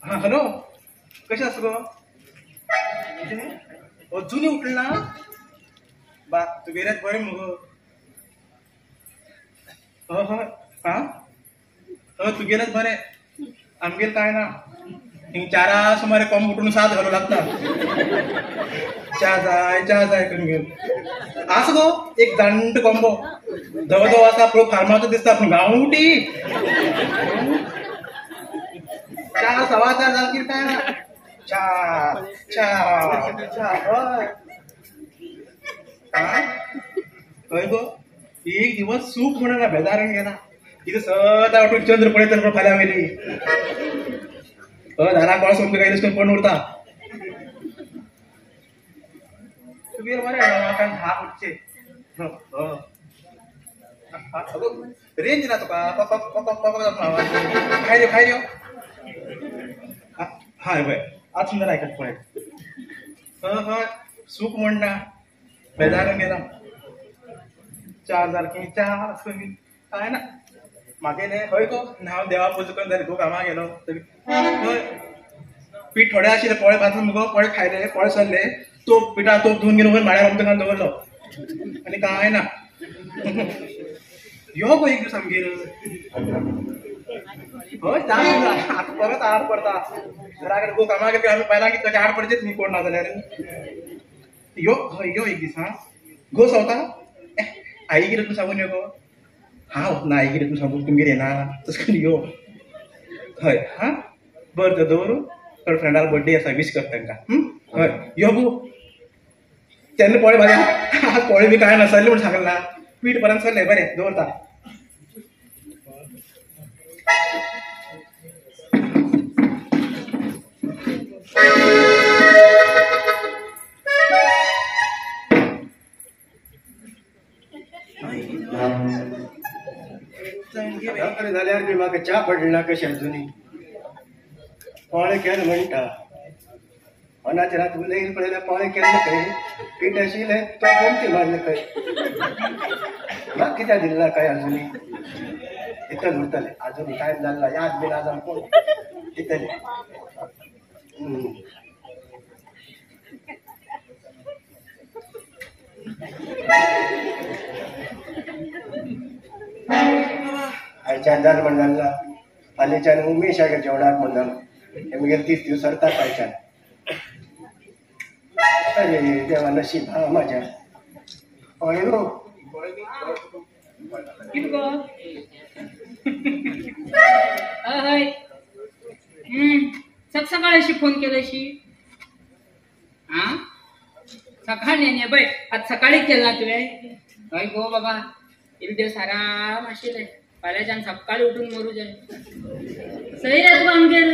हा हॅलो कशें आसा गो? अजूनय उठला ना बा? तुगेलें बरें मुगो? हय हय आं हय तुगेलेंच बरें, आमगेर कांय ना. हिंग 4 सुमारे कोंब उठून 7 घालूं लागता. च्या जाय च्या जाय करून घेवन आसा गो एक जाणटो कोंबो, धवो धवो आसा, पळय फार्माचो दिसता पूण गांवठी. 4 सव्वा 4 जाल कितें काय ना, च्या च्या च्या. हय आं हय गो, एक दिवस सूख म्हणून ना बेजारून गेला. कितें सदां उठून चंद्र पळयता म्हण फाल्यां वयली. हय दाराक कोण समजून काय कोण उरता. तुगेर बरें म्हाका 10 उठचें. रेंज ना तुका. खाय रे खाय रे. हय बरें आतां सुंदर आयकत पळय. हय हय सूख म्हण ना बेजारून गेला. 4 जाल की 4 काय ना मागेले. हय गो हांव देवा पुजा करून जालें, गो कामाक गेलो. हय पीठ थोडें आशिल्लें, पोळे भाजून मुगो पोळे खायले, पोळे सरले, तोप पिठा तोप धुवन घेवन वयर माळ्यार आमकां दवरलो आनी कांय ना. यो गो एक दीस आमगेर. हय 4 आतां परत आड पडता घरा कडेन. गो कामाक गेले आमी बायलां कितें आड पडचेच न्ही कोण ना जाल्यार. यो हय यो एक दीस. हां गो सोंवता आई कितें तूं सांगून यो गो. हांव वतना आई कितें तूं सांगून तुमगेर येना तशें करून यो. हय हां बरें तर दवरूं. थोडे फ्रेंडाक बड्डे आसा, वीश कर तांकां. हय यो गो. तेन्ना पोळे भाजी पोळे बी कांय नासले म्हूण सांगलें ना, पीठ पर्यंत सरलें. बरें दवरता. जाल्यार बी म्हाका च्या पडली ना कशी अजुनी. पोळे केले म्हणटा मनाच्या रात उलयल पळयल्यार पोळे केले खंय, पीठ आशिल्लें तो गोमती मारले खंय, म्हाका कित्याक दिलें ना काय अजुनी. इतलें उरतलें अजून टायम जाल्ला, याद बी ना जावन कोण दितलें. आयच्यान जाल म्हण जाल्ला, फाल्याच्यान उमेशागेर जेवणाक म्हण जालो. हे मगेर 30 दीस सरतात आयच्यान. अरे देवा नशीब हा म्हाज्या. हय गो कितें गो? हय सकाळ अशी फोन केला अशी. आं सकाळ न्ही पळय आतां सकाळी केला तुवें. हय गो बाबा, इल्ले दिवस आराम आशिल्ले, फाल्यांच्यान सकाळी उठून मरू जाय. सही रे तुका आमगेर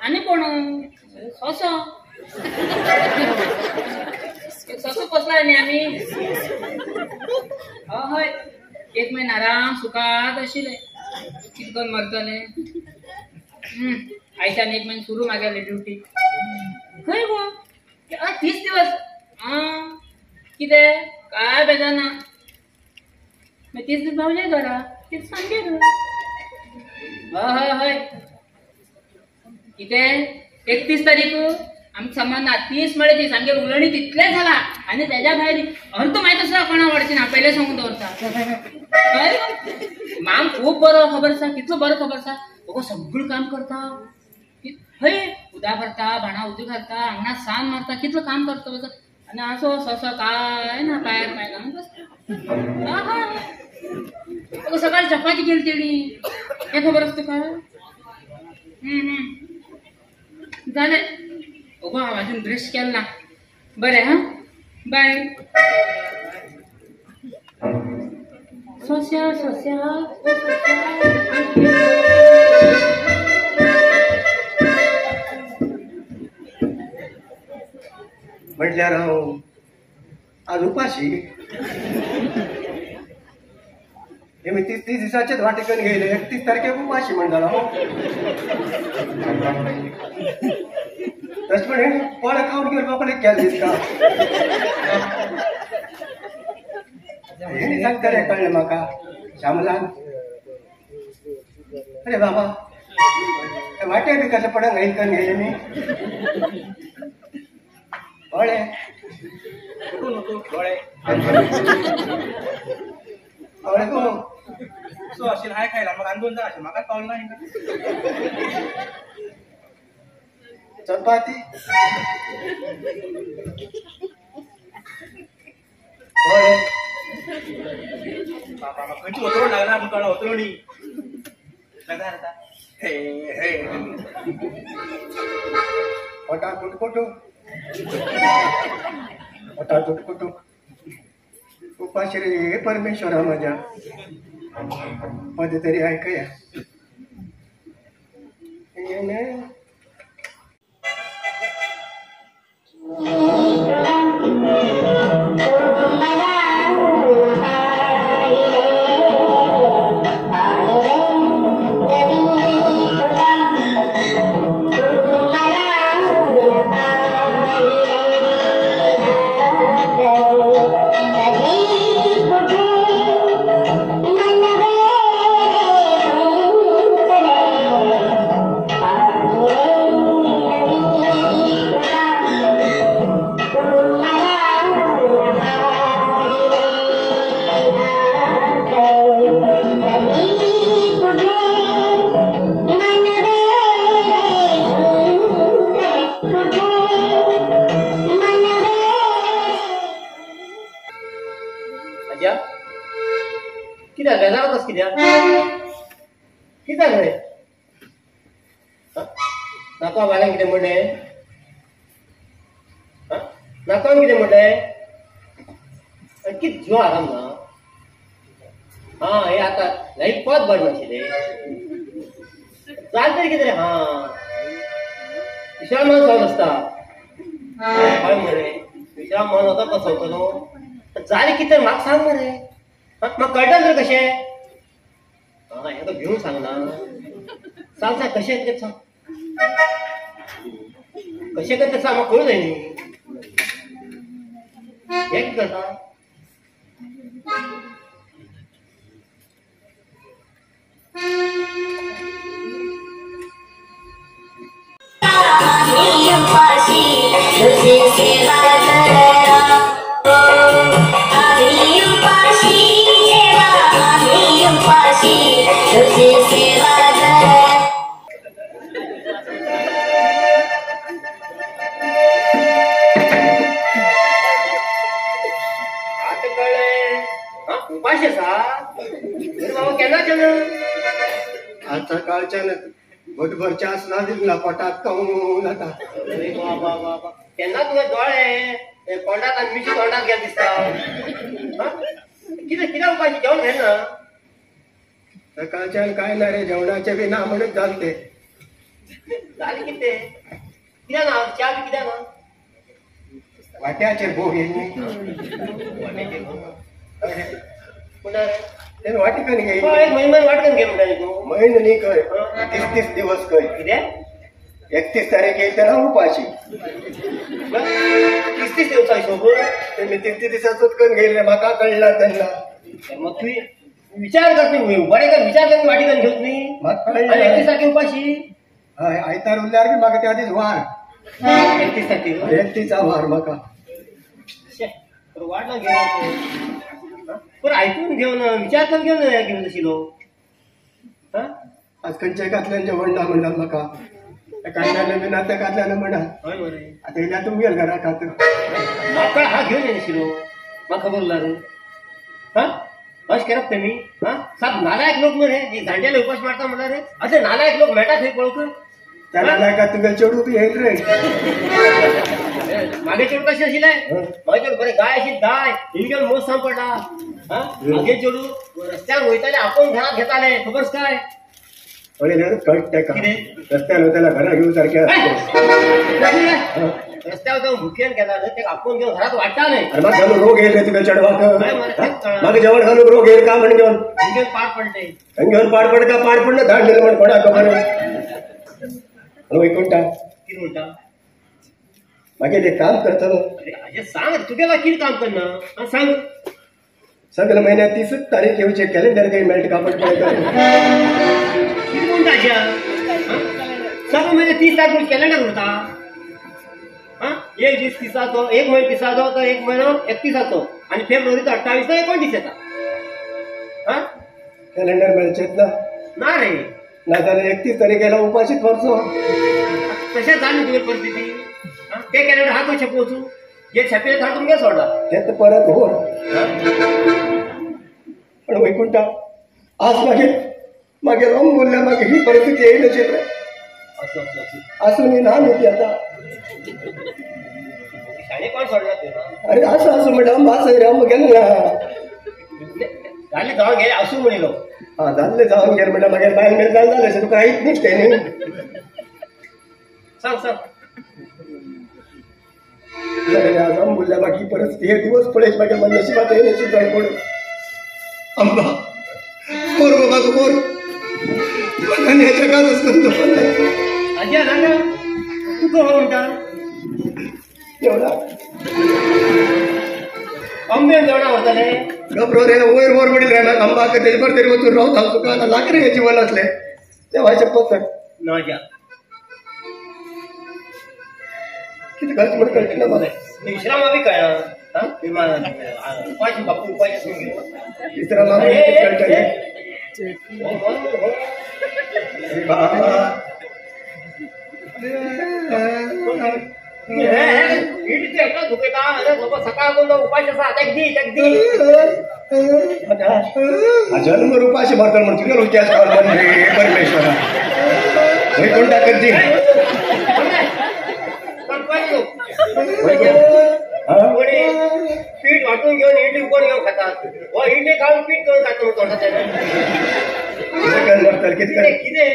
आनी कोण सोंसो सोंसो पोसला न्ही आमी. हय एक म्हयनो आराम सुखात आशिल्ले, कितें करून मरतले. आयच्यान एक म्हयनो सुरू मागेले ड्युटी. खंय गो 30 दिवस. आं कितें काय बेजार ना. मागीर 30 दीस भावले घरा कितें सामकें. हय हय हय कितें 31 तारीख आमकां समज ना. 30 म्हळ्यार 30 आमगेर उलोवणी तितलें जाला आनी तेज्या भायर अर्द मायत आसा कोणा वडची ना, पयलें सांगून दवरता. हय माम खूब बरो खबर आसा, कितलो बरो खबर आसा. अगो सगळें काम करता. हय उदक भरता, भाणां उदक घालता, आंगणात सान मारता, कितलो काम करता. आनी असो ससो काय ना पांयार पांय घालून बसता. अगो सकाळी चपाती केली तेणी, हें खबर आसा तुका? जालें. अगो हांव अजून ब्रश केलें ना. बरें हां बाय. सोंस्या सोंस्या ओ सोंस्या. म्हटल्यार हांव आज उपाशी. हे मी 30 दिसाचेच वाटेकन गेले, 31 तारखेक उपाशी म्हण जालो. तशें म्हण पोळे खावन घेवन रोखडें केलें दिसता. हेणी सांगता रे कळ्ळें म्हाका श्यामलान. अरे बाबा वाटे बी कसं पडंग घाईल करून गेले मी डोळे डोळे डोळे कोण सो असेल हाय खायला मग आंदोलन जा असेल माका पावलं नाही चपाती डोळे बाबा मग खंयची उतरून लागला मुकाला उतरवणी लागला हे हे पोटा कुटकुटू पोटा कुटकुटू उपाशी रे परमेश्वरा माझ्या पद तरी ऐकया. कित्याक बेजारच कित्याक कित्याक रे नातवा बायलांक कितें म्हणलें नातवान कितें म्हणलें कितें जीव आराम ना. हां हे आतां लायक पद बरें नाशिल्लें जालें तरी कितें रे. हां विश्राम मन सवत आसता हय मरे विश्राम मन वता कसो वता न्हू जालें कितें म्हाका सांग मरे म्हाका कळटा तर कशें. हां हें तो भिवन सांगना सांग सांग कशें तें सांग कशें करता सांग म्हाका कळूं जाय न्ही हें कितें करता. उपाशी आसा बाबा केन्नाच्यान आज सकाळच्यान घोटभर च्या ना दिला पोटात कवून जाता. अरे बाबा बाबा केन्ना तुगे दोळे तोंडात आनी मिशी तोंडात गेले दिसता. कितें कितें उपाशी जेवण घेना सकाळच्यान काय ना रे जेवणाचे बी ना म्हणून जालें ते जालें कितें कित्याक ना च्या बी कित्याक ना वाट्याचेर भोग येयली वाट्याचेर वाटिकन घे एक म्हयनो वाटकन घे म्हणटा तूं म्हयनो न्ही खंय 30 दिवस खंय कितें 31 तारीख येईल तेन्ना उपाशी 30 दिवसा हिशोब तेमी 30 दिसाचोच करून घेयले म्हाका कळना तेन्ना. मग तूं विचार कर न्ही बरें कर विचार करून वाटिकन घेवच न्ही म्हाका कळना 31 तारखे उपाशी. हय आयतार उरल्यार बी म्हाका त्या दीस वार 31 तारखे 31 वार म्हाका वाट ना घेवन बरं ऐकून घेवन विचार करून घेवन घेवन आशिल्लो. आज खंयच्या कातल्यान जेवण ना म्हणटा म्हाका कांयल्यान बी ना त्या कातल्यान म्हणा. हय मरे आतां येयल्यार तुमगेर घरा खात म्हाका हा घेवन येनाशिल्लो म्हाका खबर उरला रे. हां अशें करप तेमी. हां साप नालायक लोक न्हू रे हे जाणटेले उपास मारता म्हणल्यार रे अशे नालायक लोक मेळटा थंय पळोवंक. त्या नालायकात तुगे चेडूं बी येयल रे. मागे चेडूं कशें आशिल्लें मागे चेडूं बरें गाय आशिल्ली गाय हिंग घेवन मोस सांग पडटा. हां मागे चेडूं रस्त्यार वयताले आपोवन घरात घेताले खबर काय. पळयल्यार कळटा ताका रस्त्यार वयताल्या घरा घेवन सारकें रस्त्यार वयता भुकेन घेता न्हय ताका आपोवन घेवन घरात वाडटाले. आनी म्हाका घालून रोग येयले तुगे चेडवाक म्हाका जेवण घालून रोग येयल काय म्हण घेवन हिंग घेवन पाड पडटे हिंग घेवन पाड पड का पाड पडलं धाड दिलें म्हण कोणाक खबर. आनी म्हणटा कितें म्हणटा मागीर ते काम करतलो. अरे सांग तुगेला कितें काम करना सांग. सगळे म्हयन्यात 30 तारीख येवचे कॅलेंडर काही मेळटा का पडटा. कितें म्हणटा कितें आशा सगळो म्हणजे 30 तारीख कॅलेंडर उरता. हा एक दीस 30आचो, एक म्हयनो 30आचो तर एक म्हयनो 31आचो आनी फेब्रुवारीचो 28 29 येता. हा कॅलेंडर मेळचेच ना. ना रे, ना जाल्यार 31 तारखेला उपाशीच मरचो. तशें जालें तुगे परिस्थिती. ते कॅलेंडर हात कशें पोचू जे छापीले थार तुमगे सोडला ते परत हो. पण वैकुंठा आज मागीर मागीर रोम बोलल्या मागीर ही परिस्थिती येईल अशी आसून ना न्ही ती आतां. शाणे कोण सोडला तुवें? अरे आसूं आसूं म्हणल्यार आंबा आसा रे, आंबो गेले ना जालें जावन गेलें आसूं म्हणिल्लो. हा जाल्लें जावन गेलें म्हणल्यार मागीर बायल मेल जालें जालें अशें तुका आयत न्ही तें न्ही. सांग सांग. आज बोलल्या मागीर परिस्थिती हे दिवस पळयत मागीर म्हज्या नशिबात येईल अशी जाय पडून. अंबा मोर बाबा गो मोर, म्हाका ह्या जगात वचून दवरलें. आज्या नाका तुका हो म्हणटा जेवणा आंबे जेवणा व्हरतले गबरो रे वयर वर म्हणील रे म्हाका आंबा तेजे बरें तरी वचून रावता हांव तुका आतां लाकरे हें जीवन आसलें देवाचें पसत ना आज्या कितें करचें म्हण कळटा ना म्हाका. विश्रामा बी कळना. उपाशी बापू उपाशी विश्रामा कळटलें. बाबा जन्म उपाशी मरतलो म्हण तुगेलो इतिहास परमेश्वरा वैकुंठा करची. पीठ वाटून घेऊन इडली कोण घेऊन खातात? हो इडली खाऊन पीठ करून खातो तोंडात. कितें कितें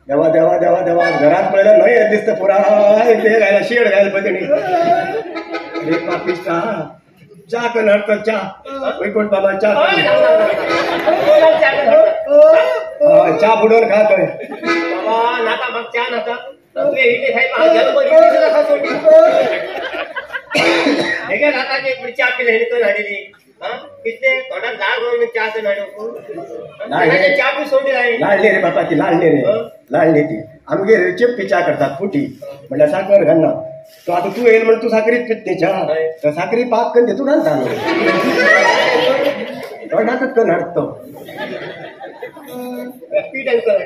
देवा देवा देवा देवा घरात पळयल्यार न्हय हें दिसता पुराय तें घायला शेड घायला पळय तेणी. अरे पापिश्टा च्या करून हाडटा च्या वैकुंठ बाबा च्या च्या बुडोवन खा थंय. बाबा नाका म्हाका च्या नाका. तुवें इडली खाय इडली सुद्दां खा सोडली. हेगे राताचे च्या पिले हेणी करून हाडिल्ली. कितले तोंडाक लाळ करून च्या करून हाडू च्या बी सोडली. लाडली रे बाबा ती, लाडली रे लाडली ती. आमगेर चेप्पी च्या करतात फुटी म्हणल्यार साकर घालना. तो आतां तूं येयल म्हण तूं साकरीत पित न्ही च्या, तर साकरी पाक करून तूं घालता न्हू तोंडाकच करून हाडटा तो. पीठ आनी करून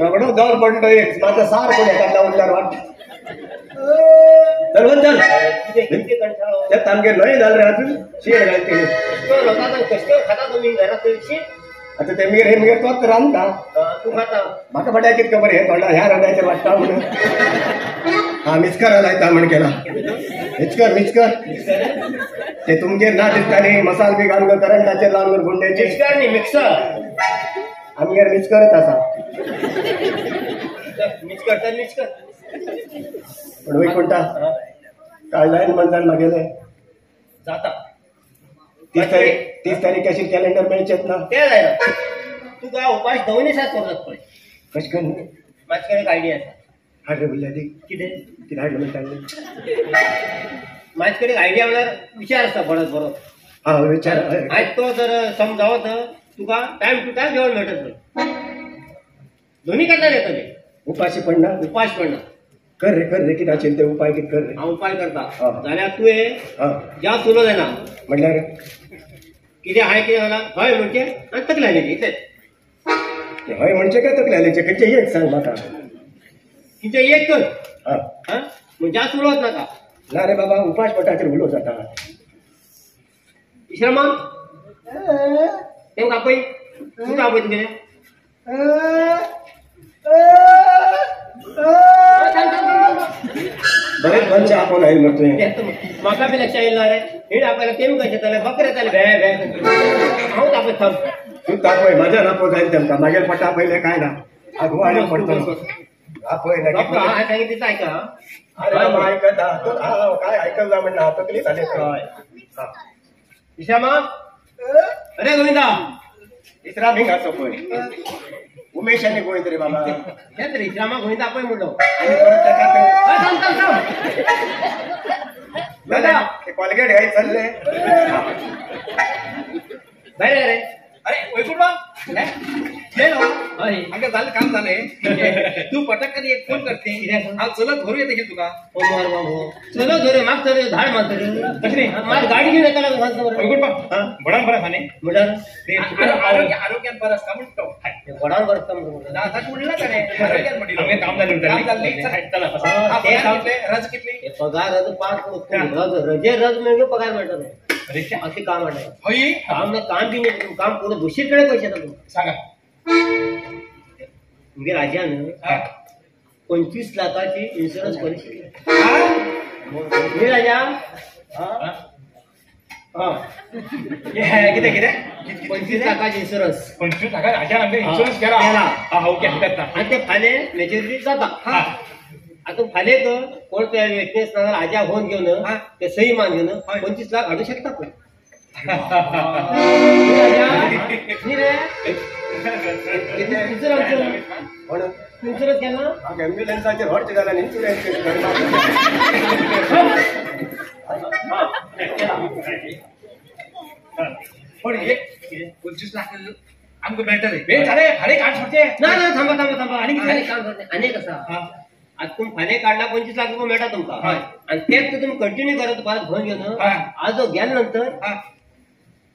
रगडो दर पडलो एक म्हाका सार कोण एकादला उरल्यार वाटता. चल चल ते आमगेर न्हय जालें रे अजून शेड घालते. कश्ट खाता तुमी घरात आतां ते मगेर हे मगेर तोच रांदता तूं खाता. म्हाका फाटल्या कितें खबर हे तोंडा ह्या रगड्याचेर वाडटा म्हणून. हा मिचकर लायता म्हण केला मिचकर मिचकर ते तुमगेर ना दिसता न्ही मसाल बी घालून करंटाचेर लावन गुंड्याचे. मिक्सर न्ही मिक्सर आमगेर मिचकरच आसा. मिक्स करता मिक्स कर. पण वैकुंठा काल जायन म्हणटान मागेलें जाता. 30 तारीख अशी कॅलेंडर मेळचेच ना ते जायना. तुका उपास दोन दिसात करतात पळय. कशें करून म्हाजे कडेन एक आयडिया आसा. हाडले बोलल्या ती कितें कितें हाडलें म्हणटा? म्हाजे कडेन आयडिया म्हणल्यार विचार आसता बरोच बरो. हा विचार आयज तो जर समजावत तुका टायम टू टायम जेवण मेळटलें पळय. दोन्ही करता येतले. उपाशी पडना उपास पडना. कर रे कर रे कितें आशिल्लें ते उपाय कितें कर रे. हांव उपाय करता जाल्यार तुवें जास्त उलो जायना म्हणल्यार कितें हाय कितें जालां हय म्हणचें आनी तकली हालयली इतलेंच. हय म्हणचें काय तकली हालयचें खंयचें एक सांग म्हाका. कितें एक कर. हां जास्त उलोवप नाका. ना रे बाबा उपास पडटा उलो जाता. विश्रामा तेमकां आपय तुका आपय तुगेलें. बरेच मनशां आपोवन आयल मरे तुवें. म्हाका बी लक्ष येयलें ना रे. हेणी आपयलें तेमी कशें जालें बकरे जालें भे भे. हांवूच आपय थांब. तूं तापय म्हाज्यान आपो जायना तेमकां मागीर पडटा आपयलें काय ना आगो आनी पडटलो. आपय ना हांवें सांगितलें तितलें आयका. अरे बाबा आयकता काय आयकल ना म्हणटा तकली जाली. विश्रामा अरे गोविंदा विश्राम हिंग आसो पळय उमेश आनी गोविंद रे बाबा. तेच रे विश्रामा गोविंदा आपय म्हणलो. आनी परत ताका थांब थांब थांब ते कॉलगेट घायत चल्ले भायर रे. अरे वैकुंठ बाब. झालं काम झालंय. तू पटकन एक फोन करते. हांव चलत धरू येते तुका. चलत धरू म्हाका चल धाड मारतरी तशें म्हाका गाडी घेवन येताला बडान बरें आसा न्ही म्हणल्यार आरोग्यान बरें आसता म्हणटा तो. बडान बरें आसता म्हणटा तशें म्हणलां ताणें. आरोग्यान म्हणिल्लें. काम जालें. काम जालें. रज कितली पगार रज 5 रजे रज मेळून पगार मेळटलो. अशें काम म्हणलें. हय काम ना काम बी न्ही काम करून दुसरे कडेन पयशे येता तुमकां. सांगा तुमगे राजान 25 लाखाची इन्शुरन्स पॉलिसी राजा. कितें कितें 25 लाखाची इन्शुरन्स. 25 लाखां राजान आमगे इन्शुरन्स केला. ओके हरकत ना. आनी ते फाल्यां मेच्युरिटी जाता. आतां फाल्यां कोण ते विटनेस ना जाल्यार आज्या फोन घेवन ते सही मान घेवन 25 लाख हाडूं शकता कोण. इन्शुरन्स केला एम्ब्युलन्साचेर हॉट जाला इन्शुरन्स. पण एक 25 लाख आमकां मेळटले. जालें फाल्यां काड सोडचें ना ना थांबा थांबा थांबा. आनी फाल्यां काम सोडचें आनी एक आसा. आतां तुमी फाल्यां काडला 25 लाख रुपया मेळटा तुमकां आनी तेच तुमी कंटिन्यू करत परत भरून घेवन आज गेल्या नंतर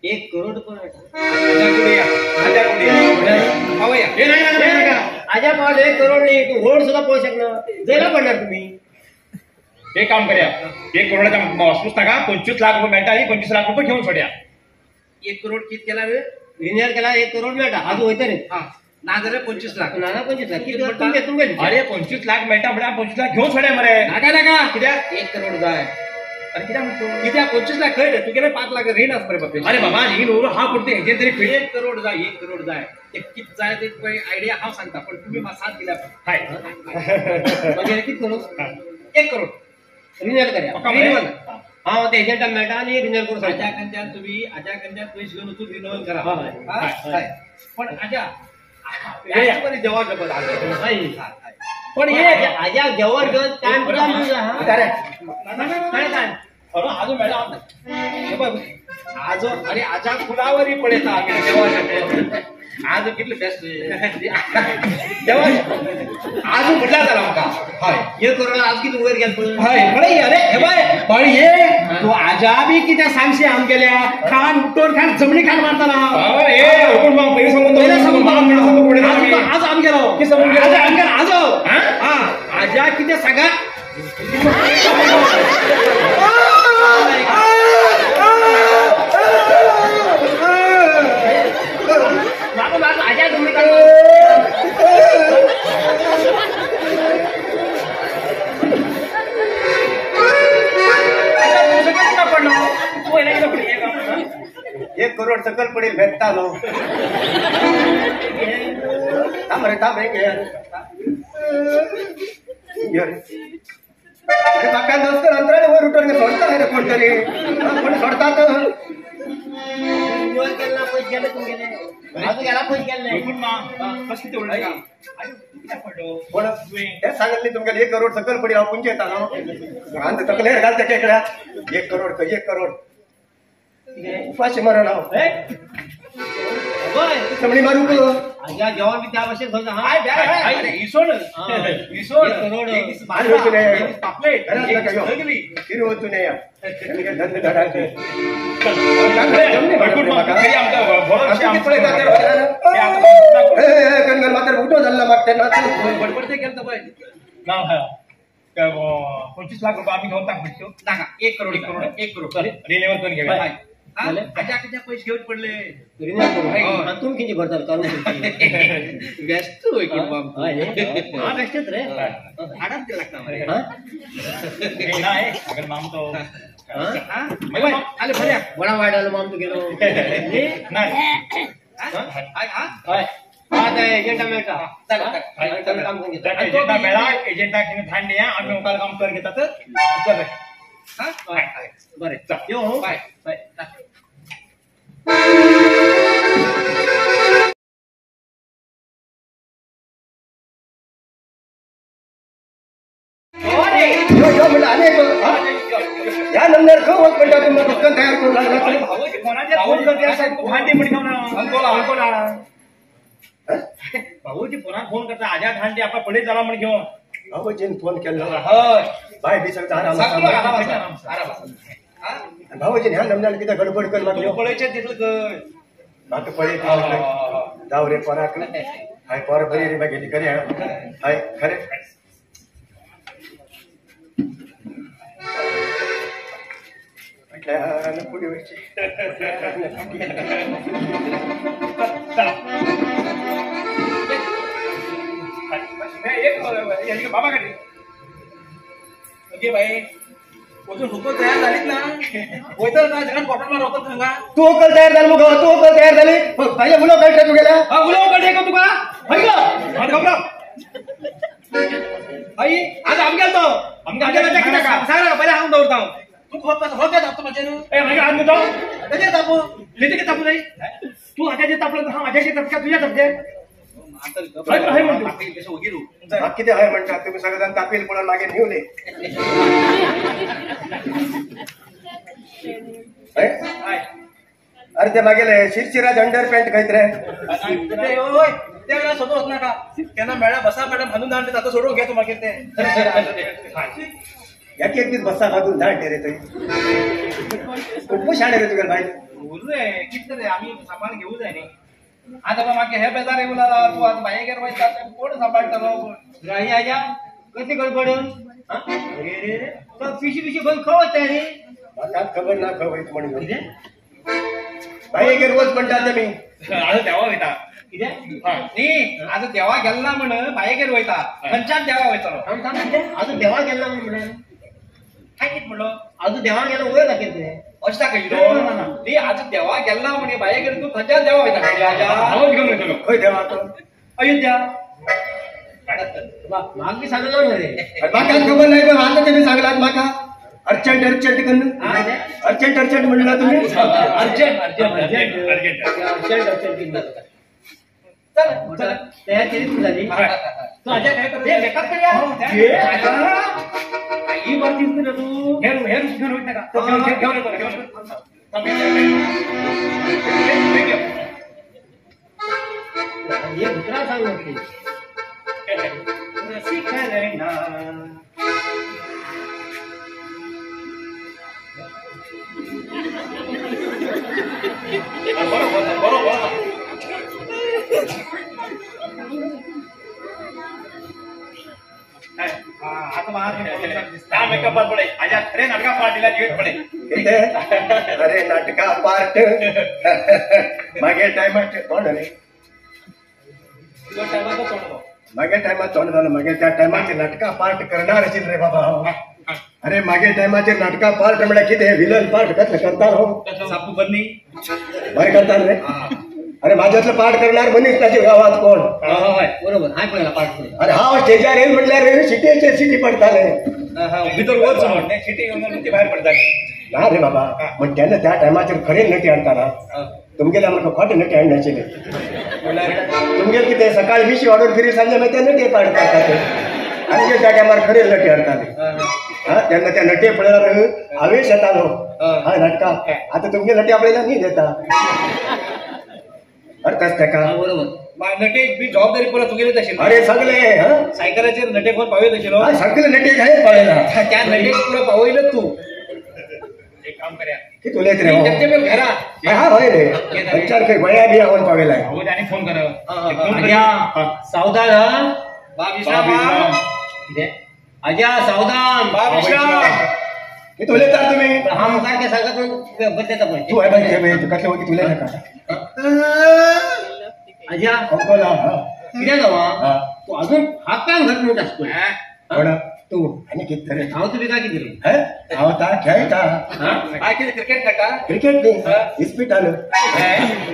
1 करोड रुपया मेळटा. आज्या पावले 1 करोड न्ही तूं रोड सुद्दां पळोवंक शकना. जयला पडणार तुमी. एक काम करया 1 करोडाच्या वस्तूच नाका 25 लाख रुपये मेळटा आनी 25 लाख रुपये घेवन सोडया. 1 करोड कितें केला रे? रिन्युअल केला 1 करोड मेळटा. आज वयता न्ही ना जाल्यार 25 लाख. ना ना 25 लाख कितें तुमगे तुमगे. अरे 25 लाख मेळटा म्हळ्यार 25 लाख घेवन सोडया मरे. नाका नाका कित्याक 1 करोड जाय. अरे कित्याक म्हणतो कित्याक 25 लाख खंय रे तुगेले 5 लाख रीण आसा मरे बापे. अरे बाबा रीण उरून हा पुरते हेजेर तरी 1 करोड जाय. 1 करोड जाय ते कितें जाय ते आयडिया हांव सांगता पण तुमी म्हाका साथ दिल्या. हय मागीर कितें करूं? 1 करोड रिन्युअल करया. रिन्युअल हांव ते एजंटाक मेळटा आनी रिन्युअल करूं सांगता. आज्या कंच्यान तुमी आज्या कंच्यान पयशे घेवन वचून रिन्युअल करा. हय पण आज्या देवा शपथ पण हे आज्या जेवण घेवन टायम खरो आजो मेळटा. आजो अरे आजा फुलावरी पळयता आमी देवा शपथ. आज कितले बेस्ट देवा आजू म्हटल्यार जाला म्हाका. हय 1 करोड आज कितें वयर गेल पळय. हय पळय अरे हे बाय पण हे तूं आजा बी कितें सांगशी आमगेल्या खान उठोवन खान जमणी खान मारताना. पयलीं सांगून आज आमगेलो आमगेलो आजो आजा कितें सांगा. एक करोड सकल पडेल भेटता नो. थांब रे थांब रे म्हाका नमस्कार अंतराने वर उठून सोडता रे कोणतरी कोण सोडतात. सांगले तुमगे 1 करोड सकल पडेल हांव पुंचे येता न्हू तकलेर घाल तेका इकड्या. 1 करोड 1 करोड उपाशी मरण हांव चमणी मारू आज्या जेवण बी त्या भशेन इसोण इसोण पापलेट वचून या. उठो जाल्ला मागते बडबडते केलं पळय. 25 लाख रुपये आम्ही घेऊन टाकू. नाका 1 करोड 1 करोड 1 करोड रिन्युअल करून घेऊया. आज्या कित्याक पयशे घेवन पडले रिन्युअल करून तुमी कितें भरताले काडून बेस्ट हा बेस्टच रे हाडात कितें लागता मरे. बडा वायट आलो माम तुगेलो. हय एजंटा मेळटा. एजंटा मेळा एजंटाक धाड दिया आमी मुखार काम करून घेतात. बरें यो बाय बाय. यो म्हणलं अनेक ह्या नंबर खंय वच म्हणटा तुमकां पटकन तयार करूंक लागला. फोन करते. भाऊजी फोनात फोन करता आजा धांडे आपला पडे झाला म्हण घेऊन भाऊजीन फोन केला हय बाय बी सगळं आराम आराम आराम भाऊजीन ह्या नमनाला किती गडबड कर लागलो पळयचे तिथलं गय म्हाका पळय जाव रे पोराक हाय पोर बरी रे मागेली खरे हाय खरे म्हटल्यार पुढे वयची एक बाबा कडे ओके बाई अजून हुकूम तयार झालीच ना वयतल ना जगान बॉटल मार वतल थंगा तू होकल तयार झाली मग तू होकल तयार झाली पहिले उलो कळटा तुगेला हा उलो कळटा का तुका हय गो घाबरा आई आज आमगेल तो आमगेल कितें सांग ना पहिले हांव दवरता तू खबर हो काय तापतो माझ्यानं ए मागीर आज मुतो तेजेर तापो लेते कितें तापू जाय तू हाज्याचेर तापलो हांव हाज्याचेर तापता तुज्या तापचे किती हय म्हणटा तुम्ही सगळेजण तापील पळोवन मागीर न्हिवले अरे ते मागेले शिरशिराज अंडर पॅन्ट खंयत रे ते वेळार सोदून वच नाका केन्ना मेळ्ळा बसा मॅडम बांदून धाडटे आतां सोडून घे तूं मागीर ते एक एक दीस बसा बांदून धाडटे रे थंय खूब शाणे रे तुगेले बायल उरले कितले रे आमी सामान घेवू जाय न्ही आता म्हाका हे बेजार येवला तूं आतां बायेगेर वयता कोण सांबाळटलो राही आजा कसली गडबड अरे रे पिशी पिशी बंद खंय वता रे म्हाका खबर ना खंय वयता म्हणून बायेगेर वच म्हणटा ते मी आतां देवा वयता कितें न्ही आतां देवा गेल्ला म्हण बायेगेर वयता खंयच्यान देवा वयतलो थांब थांब कितें आजून देवा गेल्ला म्हण म्हणून काय कितें म्हणलो आजून देवा गेलो वयर दाखयल तुवें अशें दाखयलो न्ही आज देवा गेल्ला म्हण बायेगेर तूं खंयच्यान देवा वयता हांव घेवन वयतलो खंय देवा तो अयोध्या म्हाका बी सांगलो न्हू रे म्हाका खबर नाही पण आता तेमी सांगलात म्हाका अर्जंट अर्जंट करून अर्जंट अर्जंट म्हणला तुम्ही urgent urgent urgent urgent urgent चल चल तयार केली तू झाली तू आजा काय करतो मेकअप करूया आई वर दिसते ना तू हेर हेर घेऊन वयत नाका घेऊन येतो घेऊन हे दुसरा सांग नक्की रसिकरणा बरोबर बरोबर आता मेकअप पडे आजा खरे नाटका पार्टीला जिवेत पडे अरे नाटका पार्ट मागे टायमार कोण रे मागे टायमार तोंड झालं मागे त्या टायमाचे नाटका पार्ट करणार असेल रे बाबा अरे मागे टायमाचे नाटका पार्ट म्हळ्यार कितें विलन पार्ट कसले करता हो सापू बन्नी बरें करता रे अरे माझ्यातलं पाठ करणार मनीस ताच्या गावात कोण बरोबर हाय पळयला पाठ अरे हांव स्टेजार येईल म्हटल्यार सिटीचेर सिटी पडताले भितर वच म्हण सिटी येवन ती भायर पडताली ना रे बाबा पण तेन्ना त्या टायमाचेर खरे नटी हाडटाना तुमगेले आमकां खोटे नटी हाडनाशिल्ले तुमगेले कितें सकाळी विशी वाडून फिरी सांजे मागीर ते नटी पाठ करतात आमगे त्या टायमार खरे नटी हाडटाले हा तेन्ना त्या नटे पळयल्यार आवेश येतालो हा नाटका आतां तुमगे नटी आपल्याला न्हीद येता अर्थाच तेका बरोबर नटे बी जबाबदारी पुरा तुगेलीच आशिल्ली अरे सगळे सायकलाचेर नटे कोण पावयत आशिल्लो सगळे नटे काय पावयला त्या नटे पुरा पावयलं तू एक काम करूया किती उलयत रे घरा हा हय रे खंयच्यार खंय गोंया बी हांव पावयला भाऊ आनी फोन कर सावधान हा बाब विश्राम आजा सावधान बाब विश्राम किती उलयता तुम्ही हा मुखार काय सांगत बदलता पण तू आहे बाई कसले वगैरे तुला नका आजा अंकोला कितें जावा तू अजून हात काय घट म्हणत आसतो कोण तू आनी कितें रे हांव तुमी काय कितें हांव ता खेळटा हा कितें क्रिकेट खेळटा क्रिकेट न्ही इस्पिटान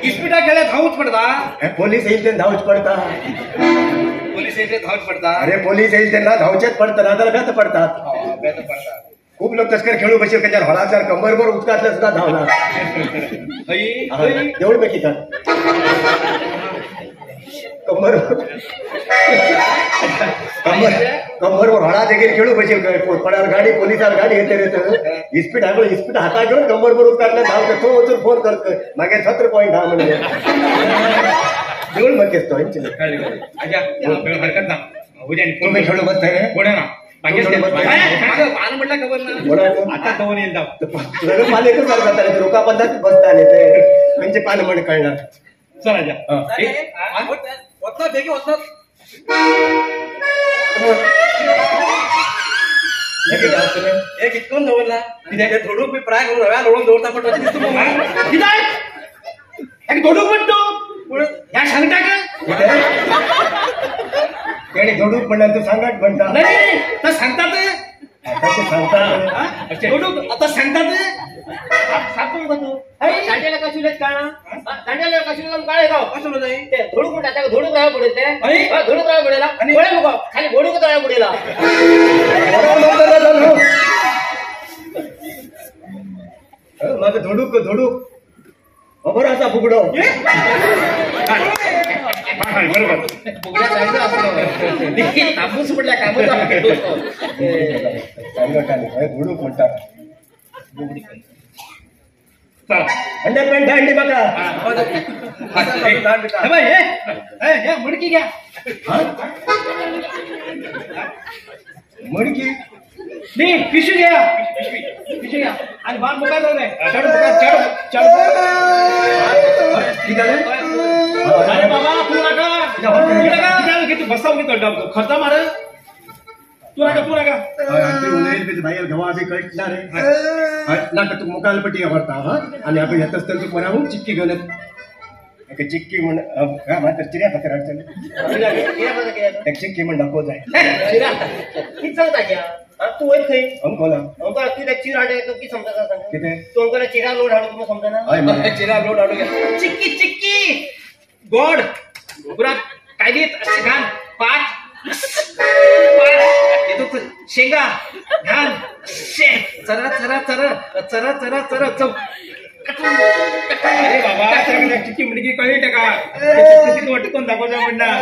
इस्पिटा खेळ्यार धांवूच पडता पोलीस येईल तेन्ना धांवच पडता पोलीस येईल धांवच पडता अरे पोलीस येईल तेन्ना धांवचेच पडता नाजाल्यार बेत पडतात बेत पडतात खूप लोक तस्कर खेळू बशील त्याच्या हॉलाच्या कंबरभर उदकातले सुद्धा धावला देऊळ पैकी का कंबर कंबर कंबरवर हळा देखील खेळू बशील पडार गाडी पोलिसार गाडी येते रे इस्पीट हाय इस्पीट हाता घेऊन कंबरभर उदकातले धावतो तो वचून फोन करतो मागीर 17 पॉईंट हा म्हणजे देऊळ मकेस तो आजा हरकत ना उद्या तुम्ही खेळू बसताय रे कोण ना पान म्हटलं खबर ना आता दोन येईल सगळं पान एकच जाताले रोका पद्धत बसताले ते म्हणजे पान म्हण कळणार. चला जा वतना बेगी वतना एक इतकून दवरला थोडूक मी प्राय करून रव्या लोळून दवरता पण एक धोडूक म्हणतो ह्या सांगता का त्याने धोडूक म्हणलं तू सांगाट म्हणता नाही तर सांगतात सांगता धोडूक आता सांगतात सांगतो तू दांड्याला कशी काढा दांड्याला कशी काळे गाव कसं जाई ते धोडूक म्हणतात धोडूक राव बुडेल ते धोडूक राव बुडेला गोळे मुगाव खाली घोडूक राव बुडेला माझं धोडूक धोडूक खबर असा फुगडो बरोबर कापूस पडल्या कापूस धोडूक म्हणतात 100% अंडी बघा. मडकी घ्या मडकी नाही पिशवी घ्या पिशवी घ्या आणि बाण मुका जाऊ नये चढ चढ चढ. ठीक आहे. अरे बाबा तू नका तू नका बसा घेतो खर्च मार तू नका तू नका भाई गवा बी कळणार रे नाका तू मुकाल पट्टी आवडता हा आणि आपण येतच तर तू पराहून चिक्की घेऊन येत चिक्की म्हण मात्र चिऱ्या खातर अडचण चिक्की म्हण दाखव जाय किती सांगता तू वयर खंय अंकोला अंकोला तू त्या चिरा हाडू की समजा सांग किती तू अंकोला चिरा लोड हाडू तुला समजा ना चिरा लोड हाडू चिक्की चिक्की गोड पुरा कायदीत असे घाण पाच पाच शेंगा घाण शे चरा चरा चरा चरा चरा चरा चौ. अरे बाबा चिक्की मुलगी कळली टाका वाटत कोण दाखवता म्हणणार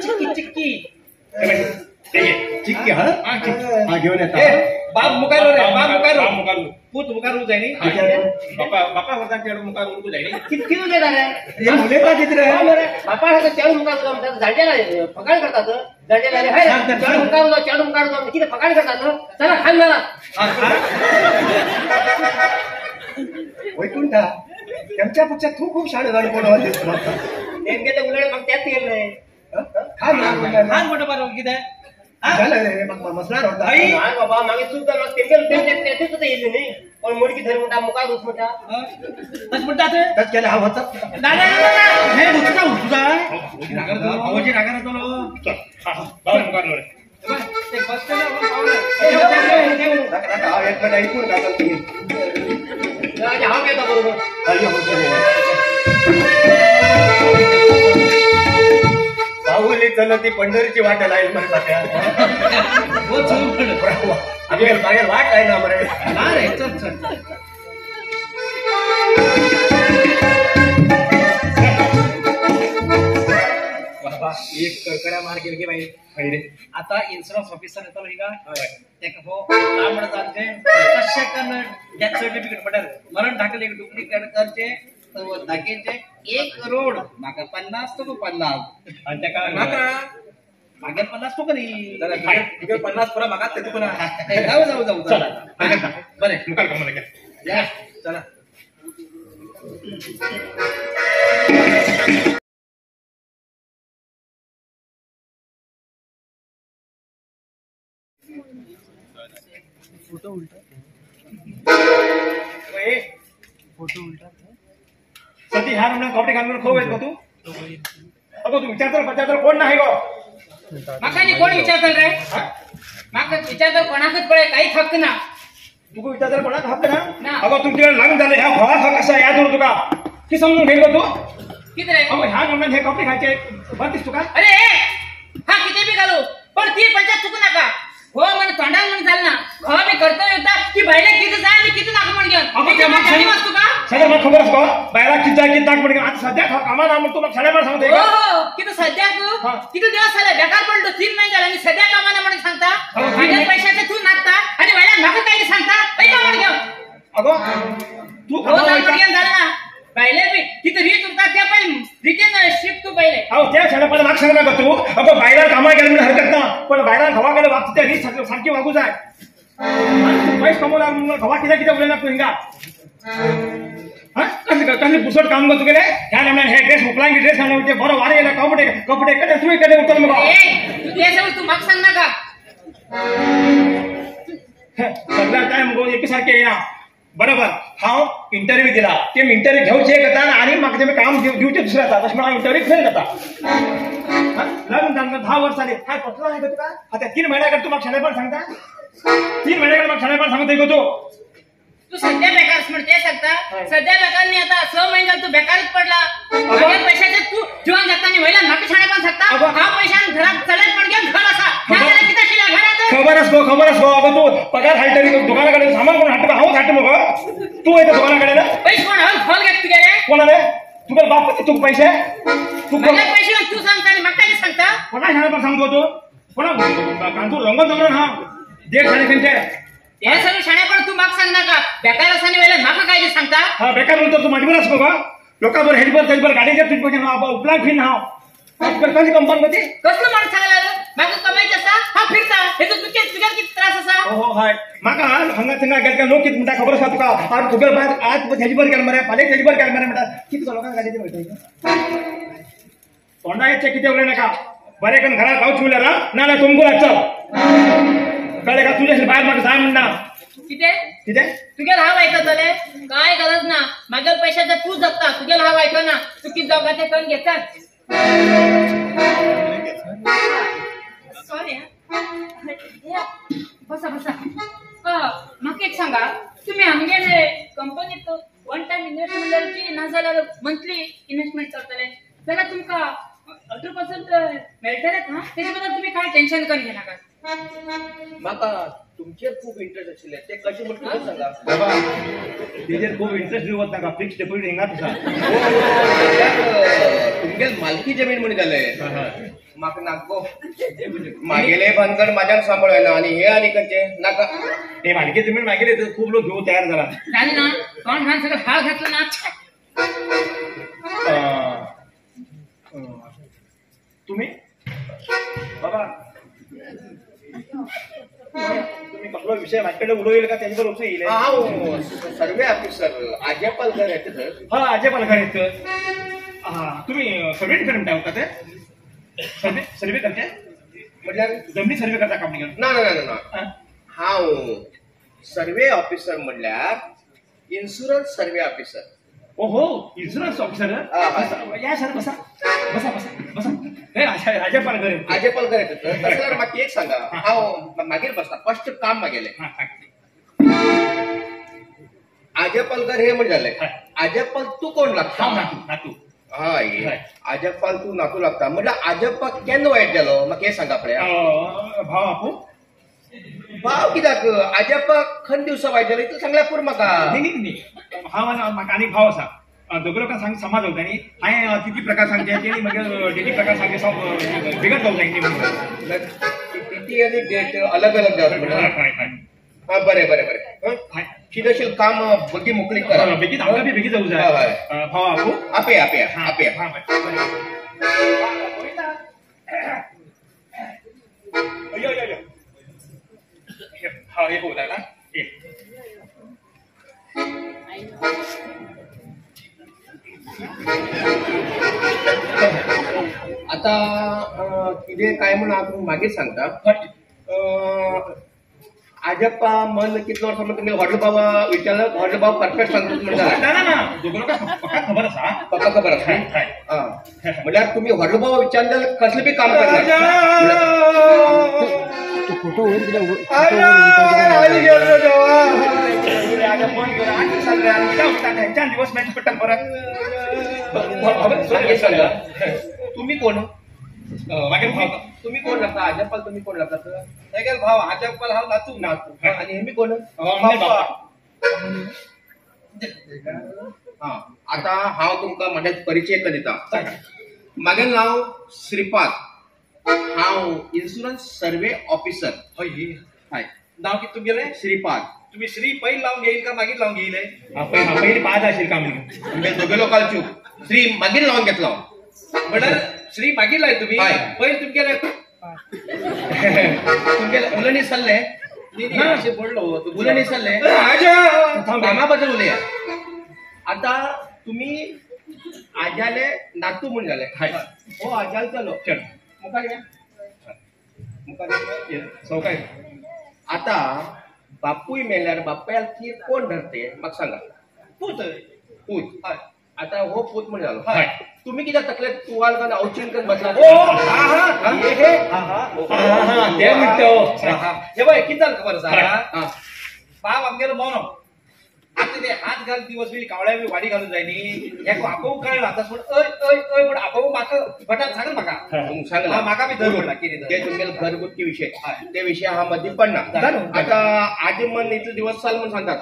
चिक्की चिक्की चिक्की हा हा घेऊन येता बाप मुकार रे बाप मुकार मुकार पूत मुकार जाय नी बापा बापा वरता चेडू मुकार उरकू जाय नी किती उलयता रे हे उलयता किती रे बापा हाका चेडू मुकार म्हणतात जाणटेला फकाण करतात जाणटेला रे हाय चेडू मुकार जाऊ चेडू मुकार जाऊ किती फकाण करतात चला खान मला वैकुंठा त्यांच्या पक्षात तू खूप शाळे झाले कोण होते नेमके ते उलट मग त्यात गेलं रे खान खान मोठं बारो किती झालं रे मग मसणार होता नाही बाबा मागे चूक झालं तेमके तेच होतं येईल नाही पण मुडकी धर म्हणता मुकार उस म्हणता तस म्हणतात तस केलं हा होता नाही नाही हे उचला उचला भाऊजी रागार होतो बाबा मुकार रे ते बस स्टँड हा एक मिनिट ऐकून का तुम्ही हा घेता बरोबर सावली चल ती पंढरीची वाट लागेल मरे बाप्या मागेल वाट आहे ना मरे ना रे चल चल एक कडकड्या मार गेली की बाई आता इन्शुरन्स ऑफिसर येतो हिंगा तेका हो काम म्हणत आमचे कशें कन्न डेथ सर्टिफिकेट म्हणल्यार मरण दाखल एक डुप्लिकेट करचे दाखयचे 1 करोड म्हाका 50 तुका 50 आणि तेका म्हाका मागे 50 तुका न्ही तुगे 50 पुरा म्हाका ते तुका ना जाऊ जाऊ जाऊ चला बरें मुखार कामाक लागया या चला. फोटो उलटा फोटो उलटा सती ह्या म्हणून कपडे घालून खूप येत तू अगो तू विचारतो पचारतो कोण नाही गो माका नी कोण विचारतल रे माका विचारतो कोणाकच पळय काहीच हक्क ना तुका विचारतो कोणाक हक्क ना अगो तुमच्याकडे लग्न झालं ह्या घोळा हक्क कसा याद उरतो तुका की समजून घेईल तू किती रे अगो ह्या म्हणून हे कपडे घालचे बरं तुका अरे हा किती बी घालू पण ती पंचायत चुकू नका हो म्हण तोंडान म्हण चालना हो मी कर्तव्य होता की बायला किती जाय आणि किती नाक म्हण घेऊन सगळं मला खबर असतो बायला किती जाय किती नाक म्हण घेऊन आता सध्या कामा ना म्हणतो मग साडेबारा सांगतो हो हो किती सध्या किती दिवस झाले बेकार पडलो 3 महिने झाले आणि सध्या कामाला म्हणून सांगता माझ्या पैशाचे तू नाकता आणि बायला नाक काही सांगता म्हाका सांगना का तूं? अगो बायलां कामाक गेलें म्हणून हरकत ना, पण बायलां घोवा कडेन वागता त्या रीत सारकी वागू जाय. पयस कमवला म्हणून घोवा कित्याक कितें उलयना तूं हिंगा? कसलें पुसट काम गो तुगेलें? ह्या नेमान हे ड्रेस उपलांगी ड्रेस घालून ते बरो वारें येयला, कपडे कपडे कडेन तुवें कडेन उरतलो मगो. तूं तें सगळें तूं म्हाका सांगनाका. सगळ्या काय मगो एके सारकें येना. बरोबर, हांव इंटरव्यू दिला, ते इंटरव्यू घेवचे एक जाता आनी म्हाका तेमी काम दिवचें दुसरें जाता. तशें म्हणून हांव इंटरव्यू फेल जाता. लग्न जावन 10 वर्सां जालीं, काय कसलो आसा गो तुका? आतां 3 म्हयन्या कडेन तूं म्हाका शाणेपण सांगता? 3 म्हयन्या कडेन म्हाका शाणेपण सांगता गो तूं? तूं सद्या बेकार म्हण तें सांगता? सद्या बेकार न्ही, आतां 6 म्हयने जाले तूं बेकारच पडला. म्हागे पयशाचेर तूं जिवन जगता न्ही, वयल्यान म्हाका शाणेपण सांगता? हांव पयशान घरांत चलत पण घेवन घर आसा, नाजाल्यार कितें आशिल्लें घरांत? खबर आस गो, खबर आस गो. अगो तूं पगार हाडटली दुकाना कडेन सामान कोण हाडटा? हांवूच हाडटा मगो. तूं वयता दुकाना कडेन? पयशे कोण हल हल घेता तुगेले? कोण आले तुगेले बाप तुका पयशे? म्हागे पयशे तूं सांगता न्ही, म्हाका कितें सांगता? कोणा शाणेपण सांगतो तूं? कोणा तूं रंगो जमलो हांव देड शाणे खंयचे हे सगळें शाणेपण तूं म्हाका सांगनाका. बेकार आसा न्ही वयल्यान म्हाका काय सांगता? हा बेकार म्हणतो तूं म्हाजे बरोबर आस मगो. लोकां बरोबर हेजे बरोबर तेजे बरोबर गाडयेचेर तुजे पयशे हांव उपलांक फिरना हांव. कसली कंपनी गो ती? कसलो माणूस सांगला म्हाका कमायचें आसा, हांव फिरता, हेजो तुगे तुगेलो कितें त्रास आसा? हो हय, म्हाका हांगा थिंगा गेले काय लोक कितें म्हणटा खबर आसा तुका? आज तुगेलो बायल आज हेजे बरोबर गेले मरे, फाल्यां तेजे बरोबर गेले मरे म्हणटा. कितें लोकांक गाडयेचेर वयता? तोंडाचें कितें उलय नाका. बरें करून घरात रावचें उरल्यार ना ना तुमकां चल. कळ्ळें का? तुजे बायल म्हाका जाय म्हणना. कितें कितें तुगेलो हांव आयकतलें? कांय गरज ना, म्हागेल्या पयशाचेर तूं जगता, तुगेलो हांव आयकना. तूं कितें जावपा तें करून घेता. सॉरी, बसा बसा. म्हाका एक सांगा, तुमी आमगेले कंपनीत वन टायम इन्वेस्टमेंट की ना जाल्यार मंथली इन्वेस्टमेंट करतले जाल्यार तुमकां 18% मेळटलेच. हा, तेजे बद्दल तुमी कांय टेन्शन करून घेनाका. म्हाका तुमचेर खूब इंट्रस्ट आशिल्ले, ते कशें म्हण तुका सांगा. बाबा तेजेर खूब इंट्रस्ट दिवत नाका, फिक्स डिपॉझिट हिंगाच आसा. तुमगेल मालकी जमीन म्हण जाले म्हाका नाका गो. मागेले भानगड म्हाज्यान सांबाळना आनी हे आनी खंयचे नाका. हे मालकी जमीन मागेले खूब लोक घेवंक तयार जाला. जालें ना, तोंड घान सगळें हाल घातलो ना. तुमी बाबा तुम्ही कसलो विषय माझ्याकडे उलयले का त्याच्यावर वचून येईल? हांव सर्वे ऑफिसर आजे पालकर येता सर. हा, आजे पालकर येत. हा, तुम्ही सर्वे डिपार्टमेंट म्हणटा ते? सर्वे सर्वे करते म्हटल्यार जमनी सर्वे करता काम घेवन? ना ना ना ना, हांव सर्वे ऑफिसर म्हणल्यार इन्शुरन्स सर्वे ऑफिसर. ओहो, इन्शुरन्स ऑफिसर. या सर, बसा बसा बसा बसा. आजे पालकर आजे पालकर येता सर. तशें जाल्यार म्हाका एक सांगा, हांव मागीर बसता, फर्स्ट काम मागेलें. आजे पालकर हे म्हण जालें, आजेपाल तूं कोण लागता? नातू. नातू. हय, आजप्पाल तूं नातू लागता म्हटल्यार आजप्पा केन्ना वायट जालो म्हाका हें सांगा पळया. भाव आपू भाव कित्याक आजप्पा खंय दिवसा वायट जालो इतलें सांगल्यार पुरो म्हाका. न्ही न्ही न्ही, हांव आनी म्हाका आनीक भाव आसा, दोग लोकांक सांग समाज जावता न्ही. हांवें तिती प्रकार सांगचे, तेणी मागीर डेटी प्रकार सांगचे, बिगट जावं जाय न्ही. तिती आनी डेट अलग अलग जाता म्हणल्यार. हा, बरें बरें बरें. कितें काम बेगीन मोकळीक करा. बेगीन हांव बी बेगीन जावं जाय. भाव आपू आपया आपया आपया. यो यो यो, हा हे बोला ना. आतां कितें काय म्हूण हांव तुमकां मागीर सांगता. आजप्पा मन कितलो वर्सां म्हण तुमी व्हडलो बाबा विचारलो, व्हडलो बाबा परफेक्ट सांगता म्हणटा. ना ना ना, दोग लोकांक पक्का खबर आसा. पक्का खबर आसा. म्हणल्यार तुमी व्हडलो बाबा विचारले जाल्यार कसलें बी काम करना. दिवस मॅच पडटा परत. तुमी कोण? मागीर भाव तुम्ही कोण लागता? आजप्पाल तुम्ही कोण लागता? मागीर भाव आजप्पाल हांव नातू. नातू. आनी हेमी कोण? हा, आतां हांव तुमकां म्हज्या परिचय दिता. म्हागेलें नांव श्रीपाद, हांव इन्शुरन्स सर्वे ऑफिसर. हय हय, नांव कितें तुमगेलें? श्रीपाद. तुम्ही श्री पहिले लावून घेईल का मागीर लावून घेईल? पहिले पाच असेल का म्हणून दोघे लोकांची श्री मागीर लावून घेतलो. म्हटल्यार श्री मागीर लाय तुम्ही पहिले तुमगेले तुमगेले उलणी सल्ले पडलो उलणी सल्ले कामा बद्दल उलया. आता तुम्ही आज्याले नातू म्हण जाले. हो आज्याल चलो मुखार या मुखार सवकाय. आता बापूय मेल्यार बापायल कीर कोण धरते म्हाका सांगा. पूत पूत. आता हो पूत म्हण जालो. तुम्ही कित्याक तकलेत तुवाल करून अवचीन करून बसला. ते म्हणतो हे पळय कितें जालें खबर आसा. बाप आमगेलो मोनो आतां ते हात घाल दिवस बी कावळ्या बी वाडी घालून जाय न्ही हेका आपोवंक कळना आतां पूण अय अय अय म्हण आपोवंक म्हाका भटान सांगला म्हाका सांगला म्हाका बी धर म्हणला कितें ते तुमगेले घरगुती विशय ते विशय हा मदीं पडना. आतां आजी मन इतले दिवस चाल म्हूण सांगतात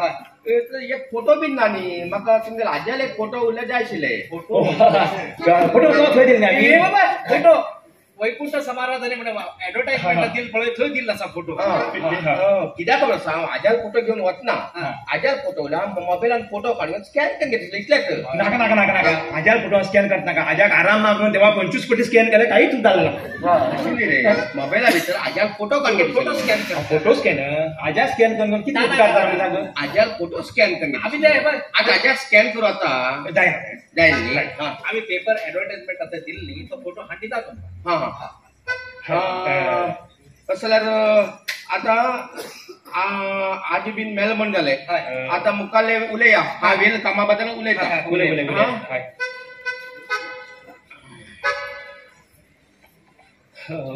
एक फोटो बी ना न्ही म्हाका तुमगेले आज्याले एक फोटो उरले जाय आशिल्ले. फोटो फोटो खंय दिले बाबा फोटो वैकुंठ समारोह जाले म्हणे एडवर्टायजमेंट दिल पळय थंय दिल्लो आसा फोटो. कित्याक खबर आसा हांव आज्याल फोटो घेवन वतना आज्याल फोटो मोबायलान फोटो काडून स्कॅन करून घेतले इतलेच. नाका नाका नाका नाका आज्याल फोटो स्कॅन करत नाका. आज्याक आराम ना म्हणून तेव्हा 25 कोटी स्कॅन केले काहीच जालें ना. मोबायला भितर आज्याल फोटो काडून घेतले फोटो स्कॅन कर फोटो स्कॅन आज्या स्कॅन करून कितें उपकारता. आज्याल फोटो स्कॅन करून आमी ते आतां आज्याक स्कॅन करू आतां जायना जाय न्ही. आमी पेपर एडवर्टायजमेंट आतां दिल्ली तो फोटो हाडटा तुमकां. हां हां तशें जाल्यार आतां आजी बीन मेल म्हण जालें. आतां मुखाल्ले उलया हा वेल कामा बद्दल उलयता. उलय उलय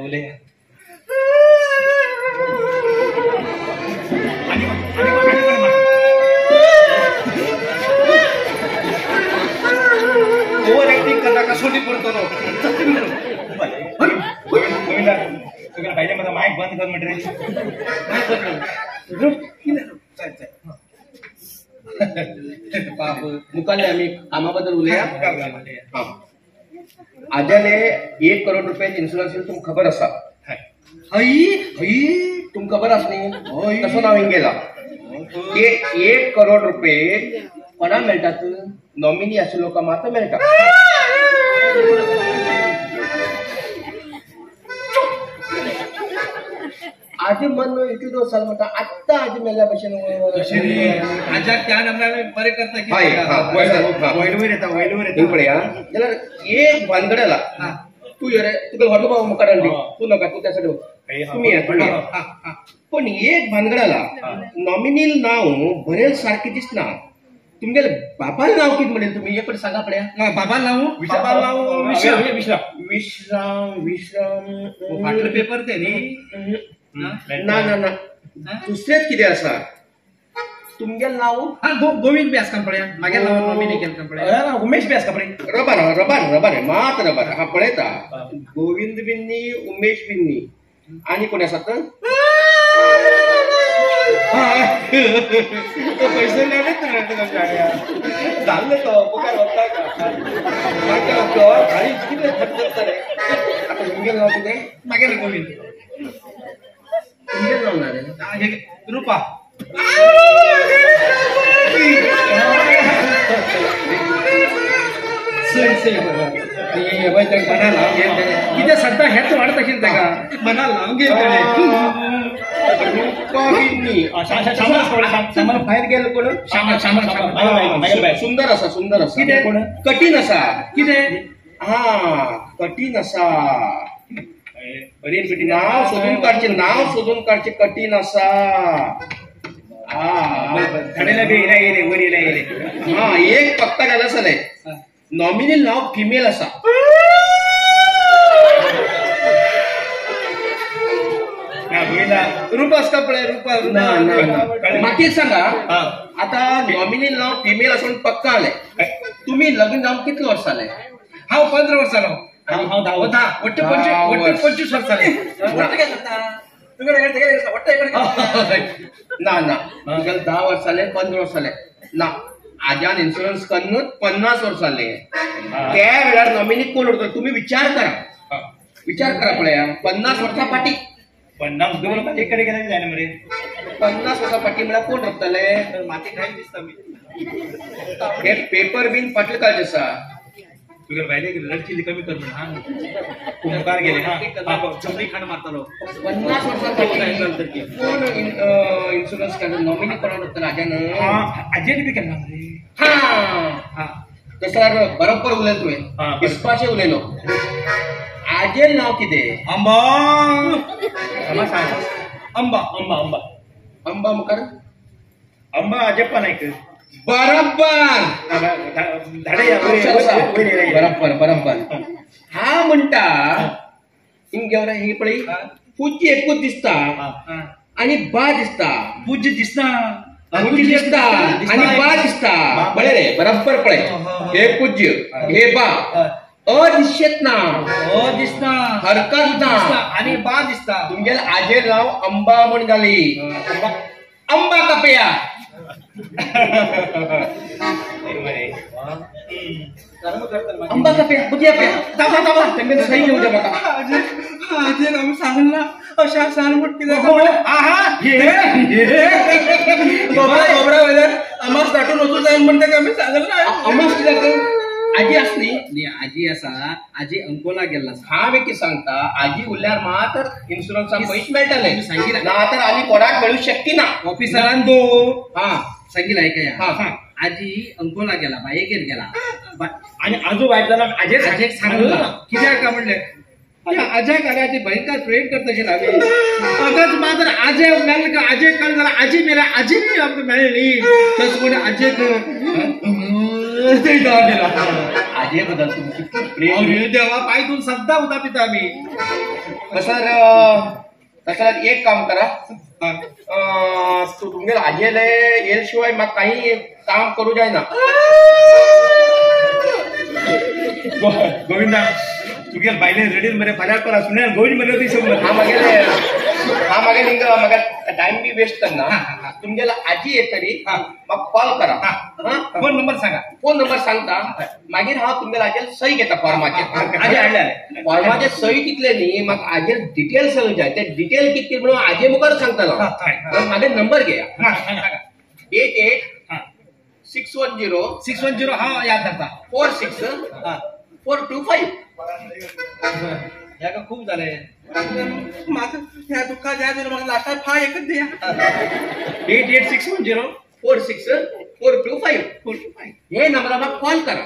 उलया. ओव्हर ऍक्टिंग करता कसोटी पडटलो. गोविंदा तुका पहिले माझा माईक बंद कर म्हणते. मुखाल्ले आमी कामा बद्दल उलया. आज्याले 1 करोड रुपये इन्शुरन्स तुमकां खबर आसा. हय हय तुमकां खबर आसा न्ही तसो नांव हिंग गेला. 1 करोड रुपये कोणाक मेळटात नॉमिनी आशिल्ले लोकांक मात्र मेळटा. आजी मन इतले दिवस जाले म्हणटा आत्तां आजी मेल्ल्या भशेन. आज्याक त्या नंबरार बरें करता वयर येता वयर येता पळया जाल्यार एक भानगड आला. तूं यो रे तुका व्हडलो बाबा मुखार हाडली तूं नाका तूं त्या सायडीन तुमी या तुमी या. पण एक भानगड आला नॉमिनी नांव बरें सारकें दिसना. तुमगेले बाबाल नांव कितें म्हणलें तुमी एक फावटी सांगा पळया. बाबाल नांव बाबाल नांव विश्राम विश्राम विश्राम फाटले पेपर ते न्ही. ना ना ना दुसरेंच कितें आसा तुमगेलें नांव. हा गोविंद बी आसता पळया मागें नांव नॉमिनी केलें पळया उमेश बी आसता पळय. रबर रबर रबर मात रबर हा पळयता गोविंद बीन न्ही उमेश बीन न्ही आनी कोण आसा तर पैसे जाल्ले तो मुखार वता कितले खर्च करता रे. आतां तुमगेलें नांव कितें मागेलें गोविंद तुमगेलें नांव ना रे रुपा. सय सय मना लावन घेतले कितें सद्दां हेंच वाडत आशिल्लें ताका मना लावन घेतले. भायर गेलो कोण सुंदर आसा सुंदर आसा कितें कठीण आसा कितें हा कठीण आसा. नांव सोदून काडचें नांव सोदून काडचें कठीण आसा. हा एक पक्का जालें आसलें नॉमिनी नांव फिमेल आसा. रुपा आसता पळय रुपा. ना ना म्हाका एक सांगा आतां नॉमिनी नांव फिमेल आसा म्हूण पक्का जालें. तुमी लग्न जावन कितले वर्सां जालें? हांव 15 वर्सां जालो. हांव 10 वट्ट 25 वर्सां जालें. ना ना तुमगेले 10 वर्सां जालें 15 वर्सां जालें ना आज्यान इन्शुरन्स करून 50 वर्सां जालें. त्या वेळार नॉमिनी कोण उरतलो तुमी विचार करा विचार करा पळया. 50 वर्सां फाटीं 50 एक कडेन गेल्यार जायना मरे. 50 वर्सां फाटीं म्हळ्यार कोण रपतले माती खायन दिसता मी. हे पेपर बीन फाटले काळचे आसा. तुगेले बायले रडची कमी कर म्हण. हा मुखार गेले. हा चमडी खाण मारतालो. 50 वर्सां कोण इन्शुरन्स काडून नॉमिनी कोणाक उरतलो आज्यान? आजेन बी केन्ना मरे. हा तसं बरोबर उलयलो तुवें, हिसपाचें उलयलो. आजेन नांव कितें? अंबा. सांग. अंबा अंबा अंबा अंबा मुखार अंबा आजप्पा नायक. बरोबर बरोबर बरोबर. हा म्हणटा हिंग ही पळय पूज्य एकूच दिसता आणि बा दिसता. पूज्य दिसना, पूज्य दिसता आणि बा दिसता. पळय रे बरोबर पळय, हे पूज्य हे बा. अ दिसत ना, अ दिसना, हरकत ना आणि बा दिसता. तुमगेले आजे नाव अंबा म्हण घाली. अंबा कापया. अंबा कापया बुद्या पे थांबा थांबा तेंगे सही घेऊ द्या म्हाका. आजे आमी सांगला अशा सांग म्हण कितें गोबरा वयल्यान अमास दाटून वचूं जाय म्हण तेका आमी सांगला. अमास कित्याक? आजी आसली न्ही, आजी आसा, आजी अंकोला गेल्ला आसा. हांव एक सांगता, आजी उरल्यार मात इन्शुरन्सा पयशे मेळटले, सांगितलं ना तर आनी कोणाक मेळूं शकती ना. ऑफिसरान दो हा सांगितलं ऐकया. हा आजी अंकोला गेला, बायेगेर गेला आणि आजो वायट जाला. आजेक सांगला कित्याक काय म्हणलें आज्याक आली भयंकर प्रेम करता अशें लागली. अगच मात्र आजे मेल, आजे काल जाला, आजी मेल्या, आजी बी आमकां मेळ्ळी. तशें म्हण आजेक आजे बद्दल तुमची प्रेम देवा पाय तून सद्दां उदक पिता आमी. सर तसं एक काम करा, तुमगेले आजेले येल शिवाय म्हाका काही काम करूं जायना. गोविंदा तुगेले बायले रडील मरे फाल्यां कोणा सुण्यान गोविंद मरे ती सगळं. हा मागेले हा मागेले हिंगा म्हाका टायम बी वेस्ट करना. तुमगेले आजी येतरी म्हाका कॉल करा. फोन नंबर सांगा. फोन नंबर सांगता मागीर हांव तुमगेले आजेर सही घेता फॉर्माचेर. आजी हाडले फॉर्माचेर सही कितले न्ही म्हाका आजेर डिटेल सगळें जाय. ते डिटेल कितली म्हणून आजे मुखार सांगतलो. म्हागे नंबर घेया. 88 610 610. हा याद धरता. 46 425. ह्या खूप झाले म्हाका ह्या दुःखा जाय जाल्यार म्हाका लास्टाक फाय एकच दिया. 88 610 46 425 425 हे नंबरा म्हाका कॉल करा.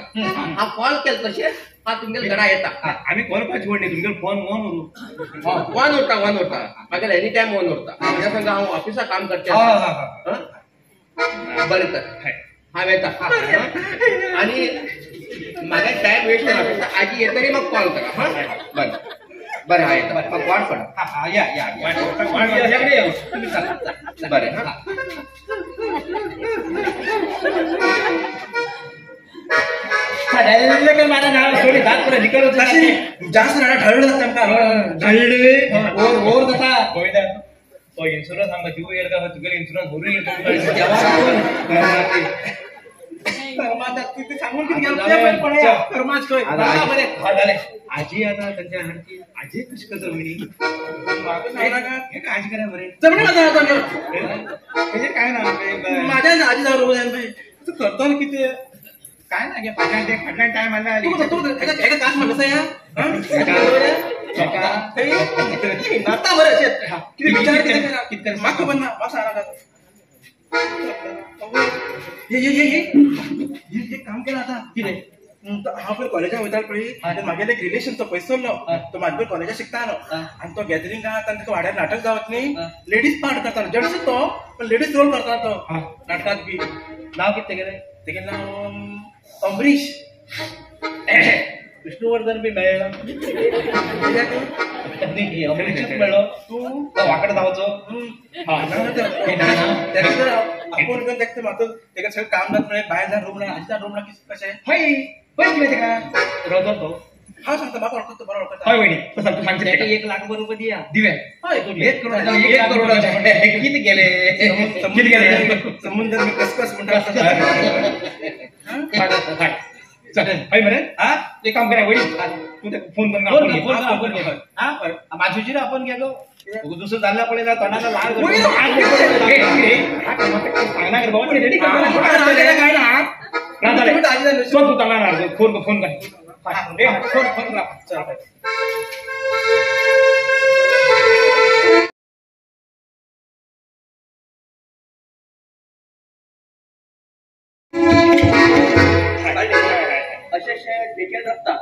हा कॉल केलो तशें हा तुमगेले घरा येता. आमी कॉल करची पडली, तुमगेले फोन ऑन उरू. ऑन उरता, ऑन उरता म्हागेले एनी टायम ऑन उरता. म्हज्या सांगा हांव ऑफिसाक काम करचें. बरें तर हांव येता आनी म्हाका टायम वेस्ट जाता. आजी येतरी म्हाका कॉल करा. हा बरें बरें. हा येता म्हाका वाट पडा. या या बरें. जास्त राडा ढळलं जाता आमकां. ढळले ओर ओर जाता. गोविंदा तो इन्शुरन्स आमकां दिवं येल काय तुगेले इन्शुरन्स भरून येल. सांगून कितें आजी आता तांच्या हाडची आजी कशी करता वयनी आजी करा बरें जमणी माझा काय ना माझ्या आजी जावं तूं करतो कितें काय ना फाटल्यान ते फाटल्यान टायम आला. तूं हेका कास म्हणटा या नाता बरें अशें कितें विचार कितें म्हाका खबर ना. म्हाका सांगनाका. हे हे हे हे काम केलां आतां कितें. हांव पळय कॉलेजाक वयतालो पळय, म्हागेले एक रिलेशन तो पयस सरलो, तो म्हाजे कॉलेजाक शिकतालो आनी तो गॅदरिंगाक आनी ताका वाड्यार नाटक जावत न्ही, लेडीज पार्ट करतालो. जेंट्स तो पण लेडीज रोल करतालो तो नाटकांत बी. नांव कितें तेगेलें? तेगेलें नांव अमरीश. विष्णुवर्धन बी मेळ्ळो अमरीशूच मेळ्ळो. तूं वांकड धांवचो आपोवन घेवन तेका म्हाका तेका सगळें काम जाता म्हळें. भायर जावन रूम ना, आजी जावन रूम ना कशें हय पळय कितें तेका रवतो तो. हांव सांगता म्हाका वळखता, बरो वळखता. हय वयनी तो सांगता सांगता तेका 1 लाख रुपये दिया. दिवे हय 1 करोड 1 करोड कितें गेले कितें गेले समुंदर में कसकस म्हणटा. चल हय मरे. हा एक काम करा वयनी, तूं तेका फोन कर. फोन कर. हा माझ्याची आपण गेलो दुसरं जाल्ल्या पळयला तोंडाला लाल सांगना बाबा रेडी कर. फोन फोन कर. फोन फोन चल. अशे डिटेल रखता.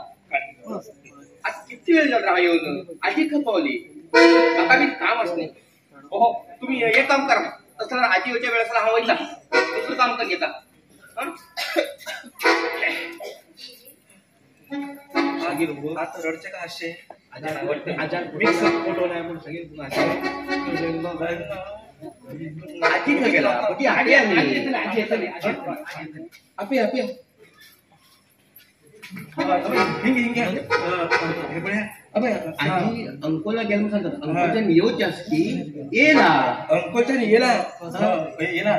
आज किती वेळ झाला येऊन आजी खपावली म्हाका बी काम आसलें. हो तुम्ही हे काम करा तसं आजी येवच्या वेळार हांव वयता दुसरं काम कर घेता. आता रडचे का अशे आजी खंय गेला? आजी आपे आपे आजी अंकोला गेलो म्हणून सांगतात. अंकोच्यान येवचे आसती येला अंकोच्यान येला येला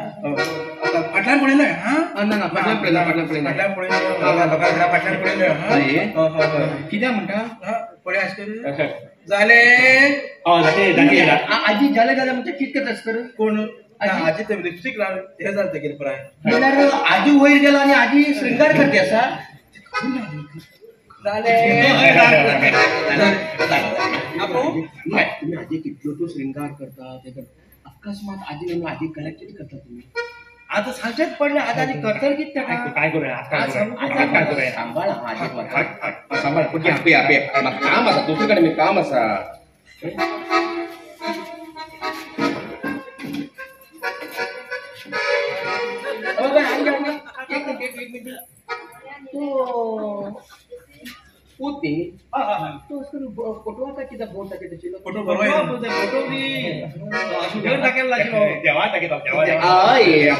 फाटल्यान पळयलो. हा ना ना फाटल्यान पळयला फाटल्यान पळयला फाटल्यान पळयलो फाटल्यान पळयलो. कित्याक म्हणटा पळय आसतलें जालें. आजी जालें जालें म्हणजे कितें करता आसतलें? कोण आजी ते लिपस्टीक लावन हें जालें तेगेलें पुराय. म्हणल्यार आजी वयर गेलो आनी आजी श्रृंगार करते आसा. तुम्ही आजी कितलो तो श्रृंगार करता ते अकस्मात आजी न्हू आजी कलेक्ट कितें करता तुम्ही? आता सांगचेच पडले आता आजी करतर कितें काय करूया काय करूया सांबाळ आजी सांबाळ आपे आपे काम आसा दुसरे कडेन काम आसा. तो पूत न्ही तो अशें करून फोटो आतां कितें बोट दाखयता आशिल्लो फोटो बरो फोटो बी देवा दाखयता देवा हय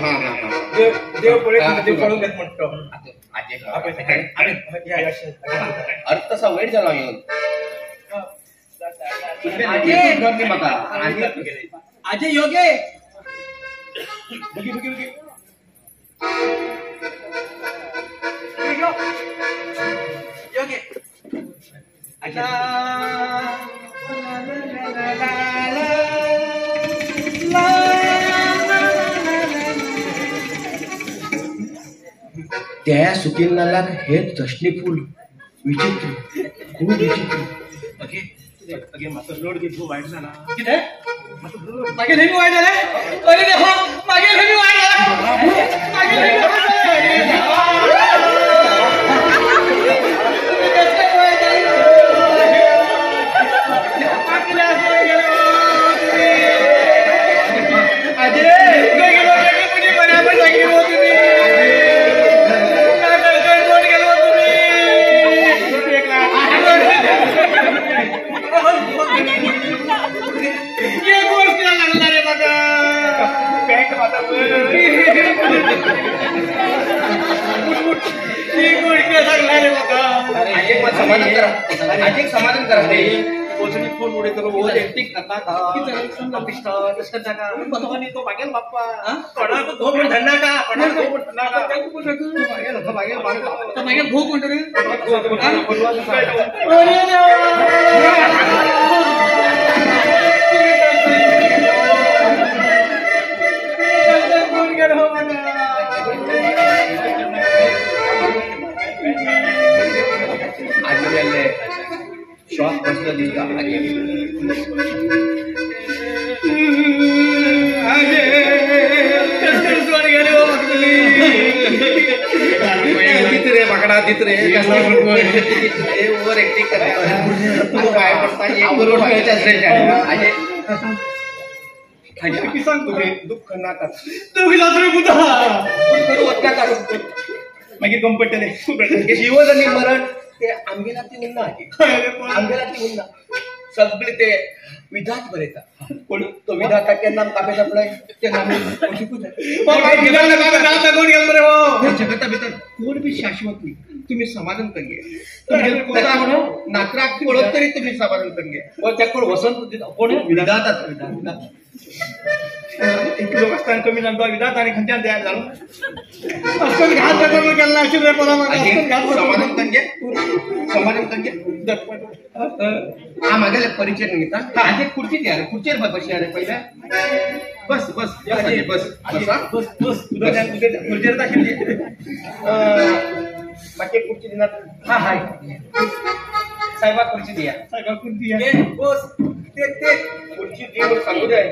हां हां देव पळयत देव पळोवन घेत म्हणटा तो. अर्थ तसा वयर जालो येवन म्हाका आजी योगे बुगी बुगी बुगी योगे ला ला ला ला त्या सुकील नाल्लाक हे दशणी फूल विचित्र खूब विचित्र. अगे अगे म्हाका लोड घे खूब वायट जाला. कितें मागीर हेमी वायट जालें? अरे देवा मागीर हेमी वायट जालें मागीर हेमी वायट जालें. समाधान करा आजीक समाधान करा. कोचणी फोन उडयतलो ओवर एक्टिंग करता का तो मागेल बाप्पा कोणाक घो म्हण धरनाका कोणाक घो म्हण धरनाका मागेल मागेल घो म्हणटा रे. आजी शॉक बसलो दिसता. आजी दित रे बाकडा दित रे ओवर एक्टिंग करता पाय पडता एक सांग तुमी दुःख नाका मागीर गम पडटलें. जीवन आनी मरण ते आमगेलांतली उरना, आमगेलांतली उरना सगळे ते विधात बरयता. कोण तो विधाता केन्ना कापेता पळय तेन्ना आमी जगता भितर कोण बी शाश्वत न्ही. तुमी समाधान करून घे नात्राक पळत तरी तुमी समाधान करून घे. कोण वसंत कोण विधाता इतलो आसतना कमी जावन तो विधात आनी खंयच्यान तयार जालो समाधान करून घे समाधान करून घे. हा म्हागेले परिचय घेता. आजी खुर्ची द्या रे, खुर्चेर बसया रे पयले. बस बस बस बस बस बस खुर्चेर. म्हाका एक खुर्ची दिनात. हा हाय साहेबा खुर्ची दिया. साहेबा खुर्ची दिया. बस ते ते खुर्ची दी म्हणून सांगू जाय.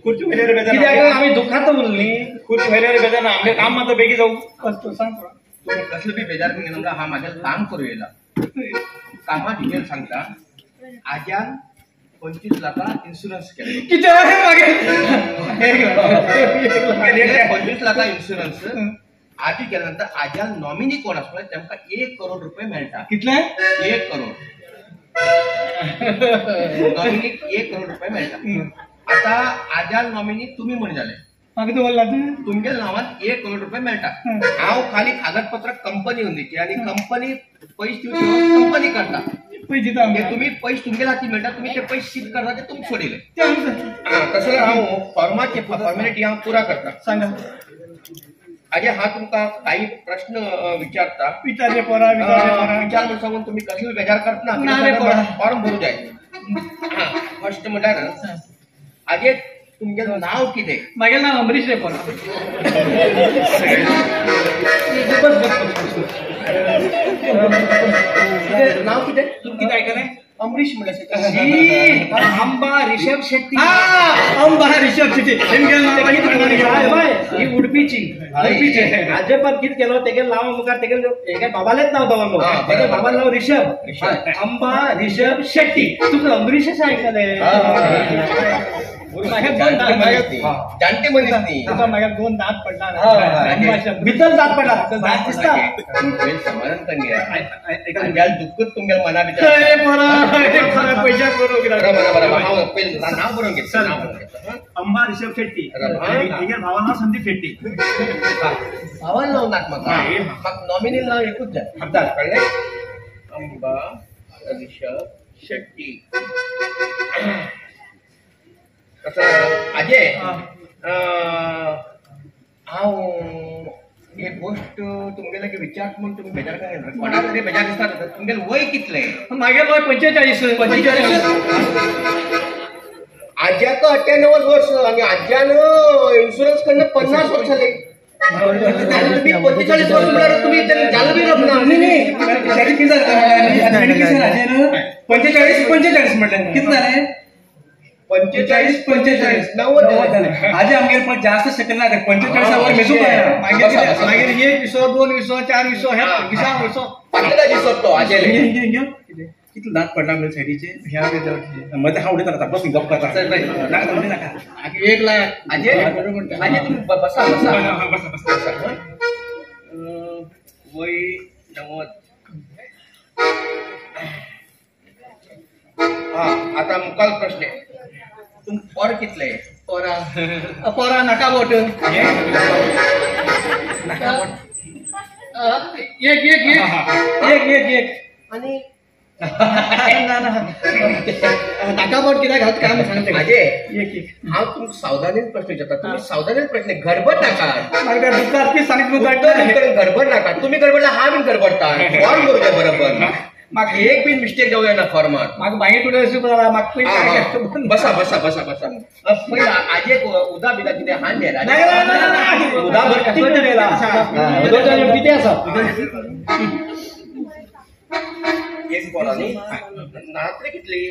खुर्ची व्हेल्यार बेजार कित्याक आमी दुखांत उरली. खुर्ची व्हेल्यार बेजार ना आमगे काम मात बेगी जाऊ. बस तूं सांग थोडा. तुम्ही कसलं बी बेजार बी घेणार हा माझ्या काम करू येला. कामा डिटेल सांगता. आज्यान 25 लाखा इन्शुरन्स केले. किती आहे मागे 25 लाखा इन्शुरन्स आजी केल्यानंतर आज्यान नॉमिनी कोण असतो त्यांना 1 करोड रुपये मेळटा. कितले? 1 करोड. नॉमिनी 1 करोड रुपये मेळटा. आता आज्यान नॉमिनी तुम्ही म्हण जाले तुमच्या नावात 1 करोड रुपये मेळटा. हांव खाली कागदपत्र कंपनी येवन दिची आनी कंपनी पैसे दिवची कंपनी करता. तुम्ही पैसे तुमच्या हाती मेळटा. तुम्ही ते पैसे शिफ्ट करता ते तुमचे सोडिले. तसं हांव फॉर्माचे फॉर्मेलिटी हांव पुरा करता. सांगा आजे हा तुमकां काही प्रश्न विचारता. विचारले पोरा विचार म्हणून सांगून तुम्ही कसले बेजार करतना फॉर्म भरू जाय. फर्स्ट म्हणल्यार आजे तुमगे नाव कितें? मागे नाव अमरीश रे पोरा. बस बस नाव कितें? तुम कितें आयकलें? अमरीश म्हणल्यार अंबा रिषभ शेट्टी. अंबा रिषभ शेट्टी ही उडपीची. आजे पण कितें केलो तेगे नांव मुखार तेगे हेगे बाबालेच नाव दवरलो. तेगे बाबालें नाव रिषभ. अंबा रिषभ शेट्टी. तुका अमरीश अशें आयकलें? जाणटे मनीस न्ही. तुका दोन दांत पडला. भितर दांत पडला. दांत दिसता. समाधान तुमगे दुःखच तुमगे मना भितर. पैशा नाव बरोवन घेता. अंबा रिषभ शेट्टी. भावा नाव संदीप शेट्टी. भावान नाव नाक म्हाका. म्हाका नॉमिनी नाव एकूच जाय. कळ्ळें? अंबा रिषभ शेट्टी. आजे हांव एक गोष्ट तुमगेले विचार म्हणून तुमी बेजार काय कोणाक तरी बेजार दिसता. तुमगेलें वय कितलें? मागेल वय 45. 45. आज्याक 98 वर्स आनी आज्यान इन्शुरन्स करून 50 वर्स जाले. तुम्ही 45 वर्स म्हळ्यार तुमी जालें बी रपना. कितें जालें? 45 45 म्हटलें कितें जालें? 45 45 90 जालें. आजी आमगेर पण जास्त शकना 45 वर मेजूंक जायना. मागीर 1 विसो 2 विसो 4 विसो हे विसा विसो फाटले दिसत तो आजेले. कितले दांत पडला आमगे सायडीचे मदें हांव उलयता बस गप करता. नाका म्हणजे नाका. 1 लाख. आजे आजे तुमी बसा बसा बसा बसा. वय 90. हा आता मुखाल प्रश्न. तुम पोर कितले? पोरा पोरा नाका बोट. एक एक एक एक एक एक आनी नाका बोट कित्याक घालता काय सांगता. आजे एक एक हांव तुमकां सावधानीन प्रश्न विचारता. तुमी सावधानीन प्रश्न गडबड नाका. गडबड नाका. तुमी गडबडला हांव बीन गडबडता. फॉर्म भरूया बरोबर. म्हाका एक बीन मिस्टेक जावया ना फॉर्मात. म्हाका मागीर तुडे म्हाका. बसा बसा बसा बसा. पयलीं आजेक उदा बिदा कितें हाड उदा कितें आसा? एक पोरा न्ही. नातरां कितली?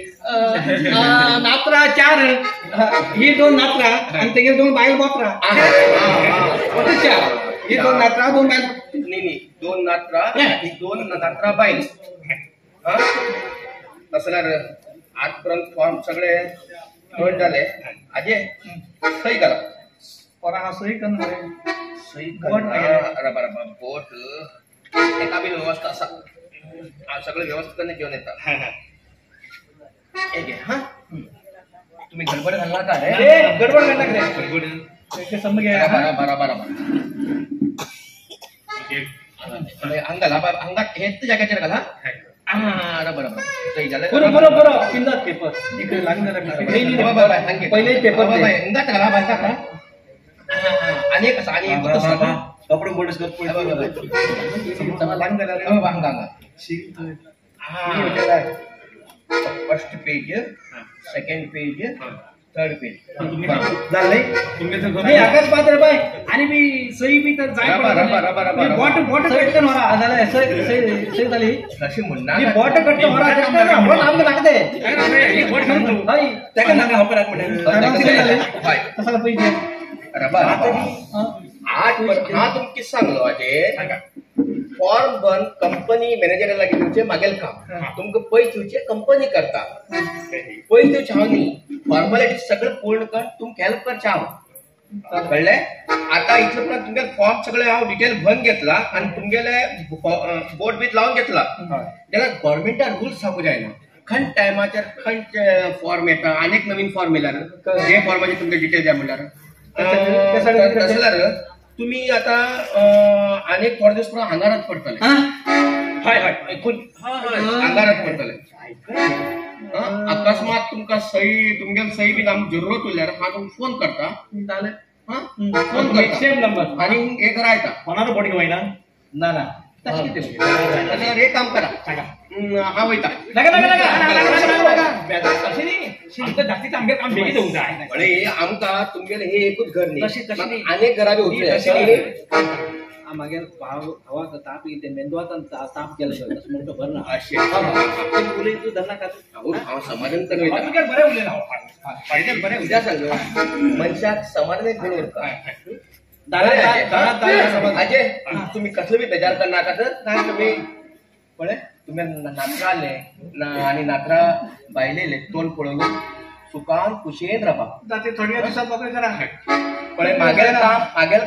नातरां 4. ही 2 नातरां आनी तेगेर 2 बायल बोकरां. 4. ही 2 नातरां 2 बायल. न्ही न्ही 2 नातरां 2 नातरां बायल. तसं जाल्यार आजपर्यंत फॉर्म सगळे थंड जाले. आजे सही घाला. पोरा हांव सही करना. सही करना. बरोबर बोट एका बीन वेवस्था आसा. हांव सगळे व्यवस्था करून घेवन येता. एक हा तुम्ही गडबड घालनाका रे. गडबड घालनाका रे. समज बरोबर बरोबर. हांगा घाला हांगा हेच जाग्याचेर घाला. बरोबर बरोबर बरोबर. पिंदात पेपर इकडे लागून पहिले पेपर हिंगात घाला बाय का. आनी एक आसा आनी एकूच आसा. कपडे मोडस लागून जाल्यार हांगा हांगा. First page second page third page जालें. आकाश पात्र बाय. आनी आणि मी सही बी तर जाय बोट बोट कट्टन होरा झालं सही सही झाली तशी म्हणणार बोट कट्ट होरा बोट आमकां नाका ते बोट घेऊन तू हय ताका नाका हांव कराक म्हणलें तसं पयशे रबा आठ हा तुमकां कितें सांगलो आजे फॉर्म भर कंपनी मॅनेजरा लागीं दिवचें मागेल काम तुमकां पयशे दिवचे कंपनी करता पयशे दिवचे हांव न्ही फॉर्मेलिटी सगळें पूर्ण कर तुमकां हेल्प करचें हांव कळ्ळें आतां इतले उपरांत तुमगेले फॉर्म सगळें हांव डिटेल भरून घेतला आनी तुमगेले बोट बीत लावन घेतला जाल्यार गव्हर्मेंटान रुल्स सांगू जायना खंय टायमाचेर खंयचे फॉर्म येता आनी एक नवीन फॉर्म येयल्यार हे फॉर्माचे तुमचे डिटेल जाय म्हणल्यार तशें जाल्यार तुम्ही आता अनेक थोडे दिवस हांगारात पडतले हय हय हांगारात पडतले अकस्मात तुमकां सही तुमगेल सही बी आमकां जरूरत उरल्यार हांव तुमकां फोन करता फोन करता सेम नंबर आनी हे घरा येता कोणाचो बोट घेवना ना ना तशें कितें जाल्यार एक काम करा हांव वयता नाका नाका नाका तशें न्ही आमकां जास्तीच आमगेलें काम बेगीन जावंक जाय पळय आमकां तुमगेलें हें एकूच घर न्ही तशें आनी घरा बी वचूं मागीर भावाक ताप येयले मेंदवांत ताप गेलो तशें म्हणटा खबर ना अशें उलय तूं धरनाका हांव समाधान करून वयता तुमगेलें बरें उलयला हांव बरें उद्या सांग मनशाक समाधान एक गुण उरता आजे तुमी कसलो बी बेजार करनाका तर तुमी पळय तुमी नातरां आसले ना आनी नातरां बायलेले तोंड पळोवन सुखान खुशयेन रावा थोड्या दिवसात मोकळे करा पळय मागेल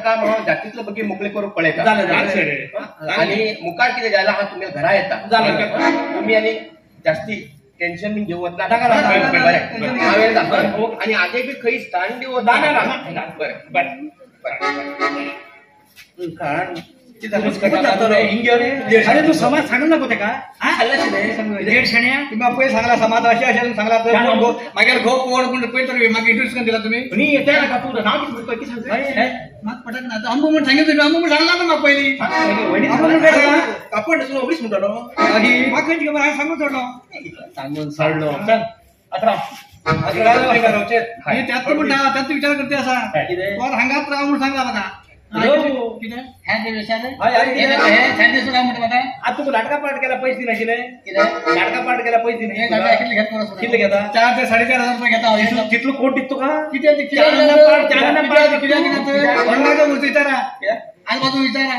काम हांव जातीतलो बगी मोकळे करूंक पळयता आनी मुखार कितें जाल्यार हांव तुमगे घरा येता तुमी आनी जास्ती टेन्शन बीन घेवत ना बरें हांव येता आनी आजे बी खंय स्थान बी वता बरें बरें अरे तू समाज सांगू नको का तुम्ही पहिले सांगला समाज असे असे सांगला तर मागीर घो कोण कोण पहिले तर मागीर इंट्रोड्यूस करून दिला तुम्ही म्हाका पटक ना अंबू म्हणून सांगितलं तुम्ही अंबू म्हणून सांगला ना म्हाका पयलीं आपण ओबीस म्हणटालो म्हाका खंयची खबर हांवें सांगून सोडलो सांगून सोडलो त्यात म्हणटा त्यात विचार करते आसा कोण हांगात राव म्हणून सांगला म्हाका तुका नाटका पाठ केला पैसे दिनाशिल्ले नाटका पाठ केला पैसे दिना कितले घेता 4 ते 4,500 रुपये घेता तितलो कोण दित तुका विचारा आजबाजू विचारा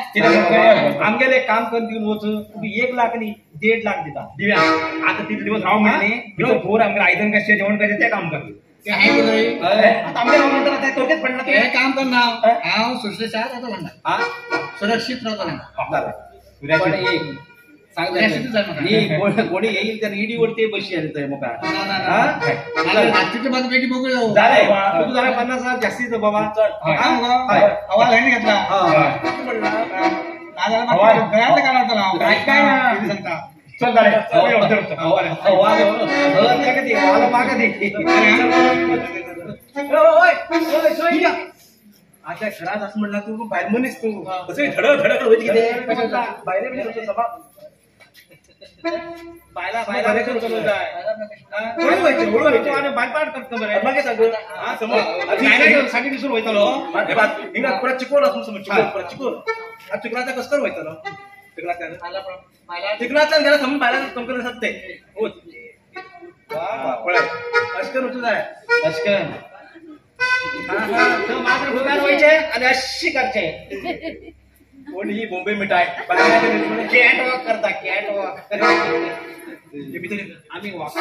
आमगेले काम करून दिवन वच तुका 1 लाख न्ही 1.5 लाख दिता दिव्या आता तितले दिवस राव म्हणले थोर आमगेले आयदन कशें जेवण कशें तें काम कर काम करना हांव सुरक्षीत रावता म्हणटा सुरक्षीत रावता म्हणटा कोणी येईल त्याने इडी वरती बशी आली थंय मुखार रात्रीचे माझं बेगी मोकळे जाऊ जालें तुका जाल्यार 50,000 जास्तीच बाबा आवाज हांणी घेतला नाजाल्यार काय रावतलो हांव काय सांगता चल जालें आता घरात असं म्हणला तू बाहेर मनीस तू तसं धड धड वयता कितें बायले सभा बायला बायला मागीर सांग साठी दिसून वयतलो हिंगा पुरा चिकोल आसून समज चिकोल पुरा चिकोल चिखलाचा कसं वयतलो चिखलांतल्यान गेल्यार समज बायलां तुमकां दिसत ते पळय अशें करून वचूं जाय अशें कर मात्र वयचें आनी अशी करचें कोण ही बॉम्बे मिठाय कॅट वॉक करता कॅट वॉक आमी वॉक.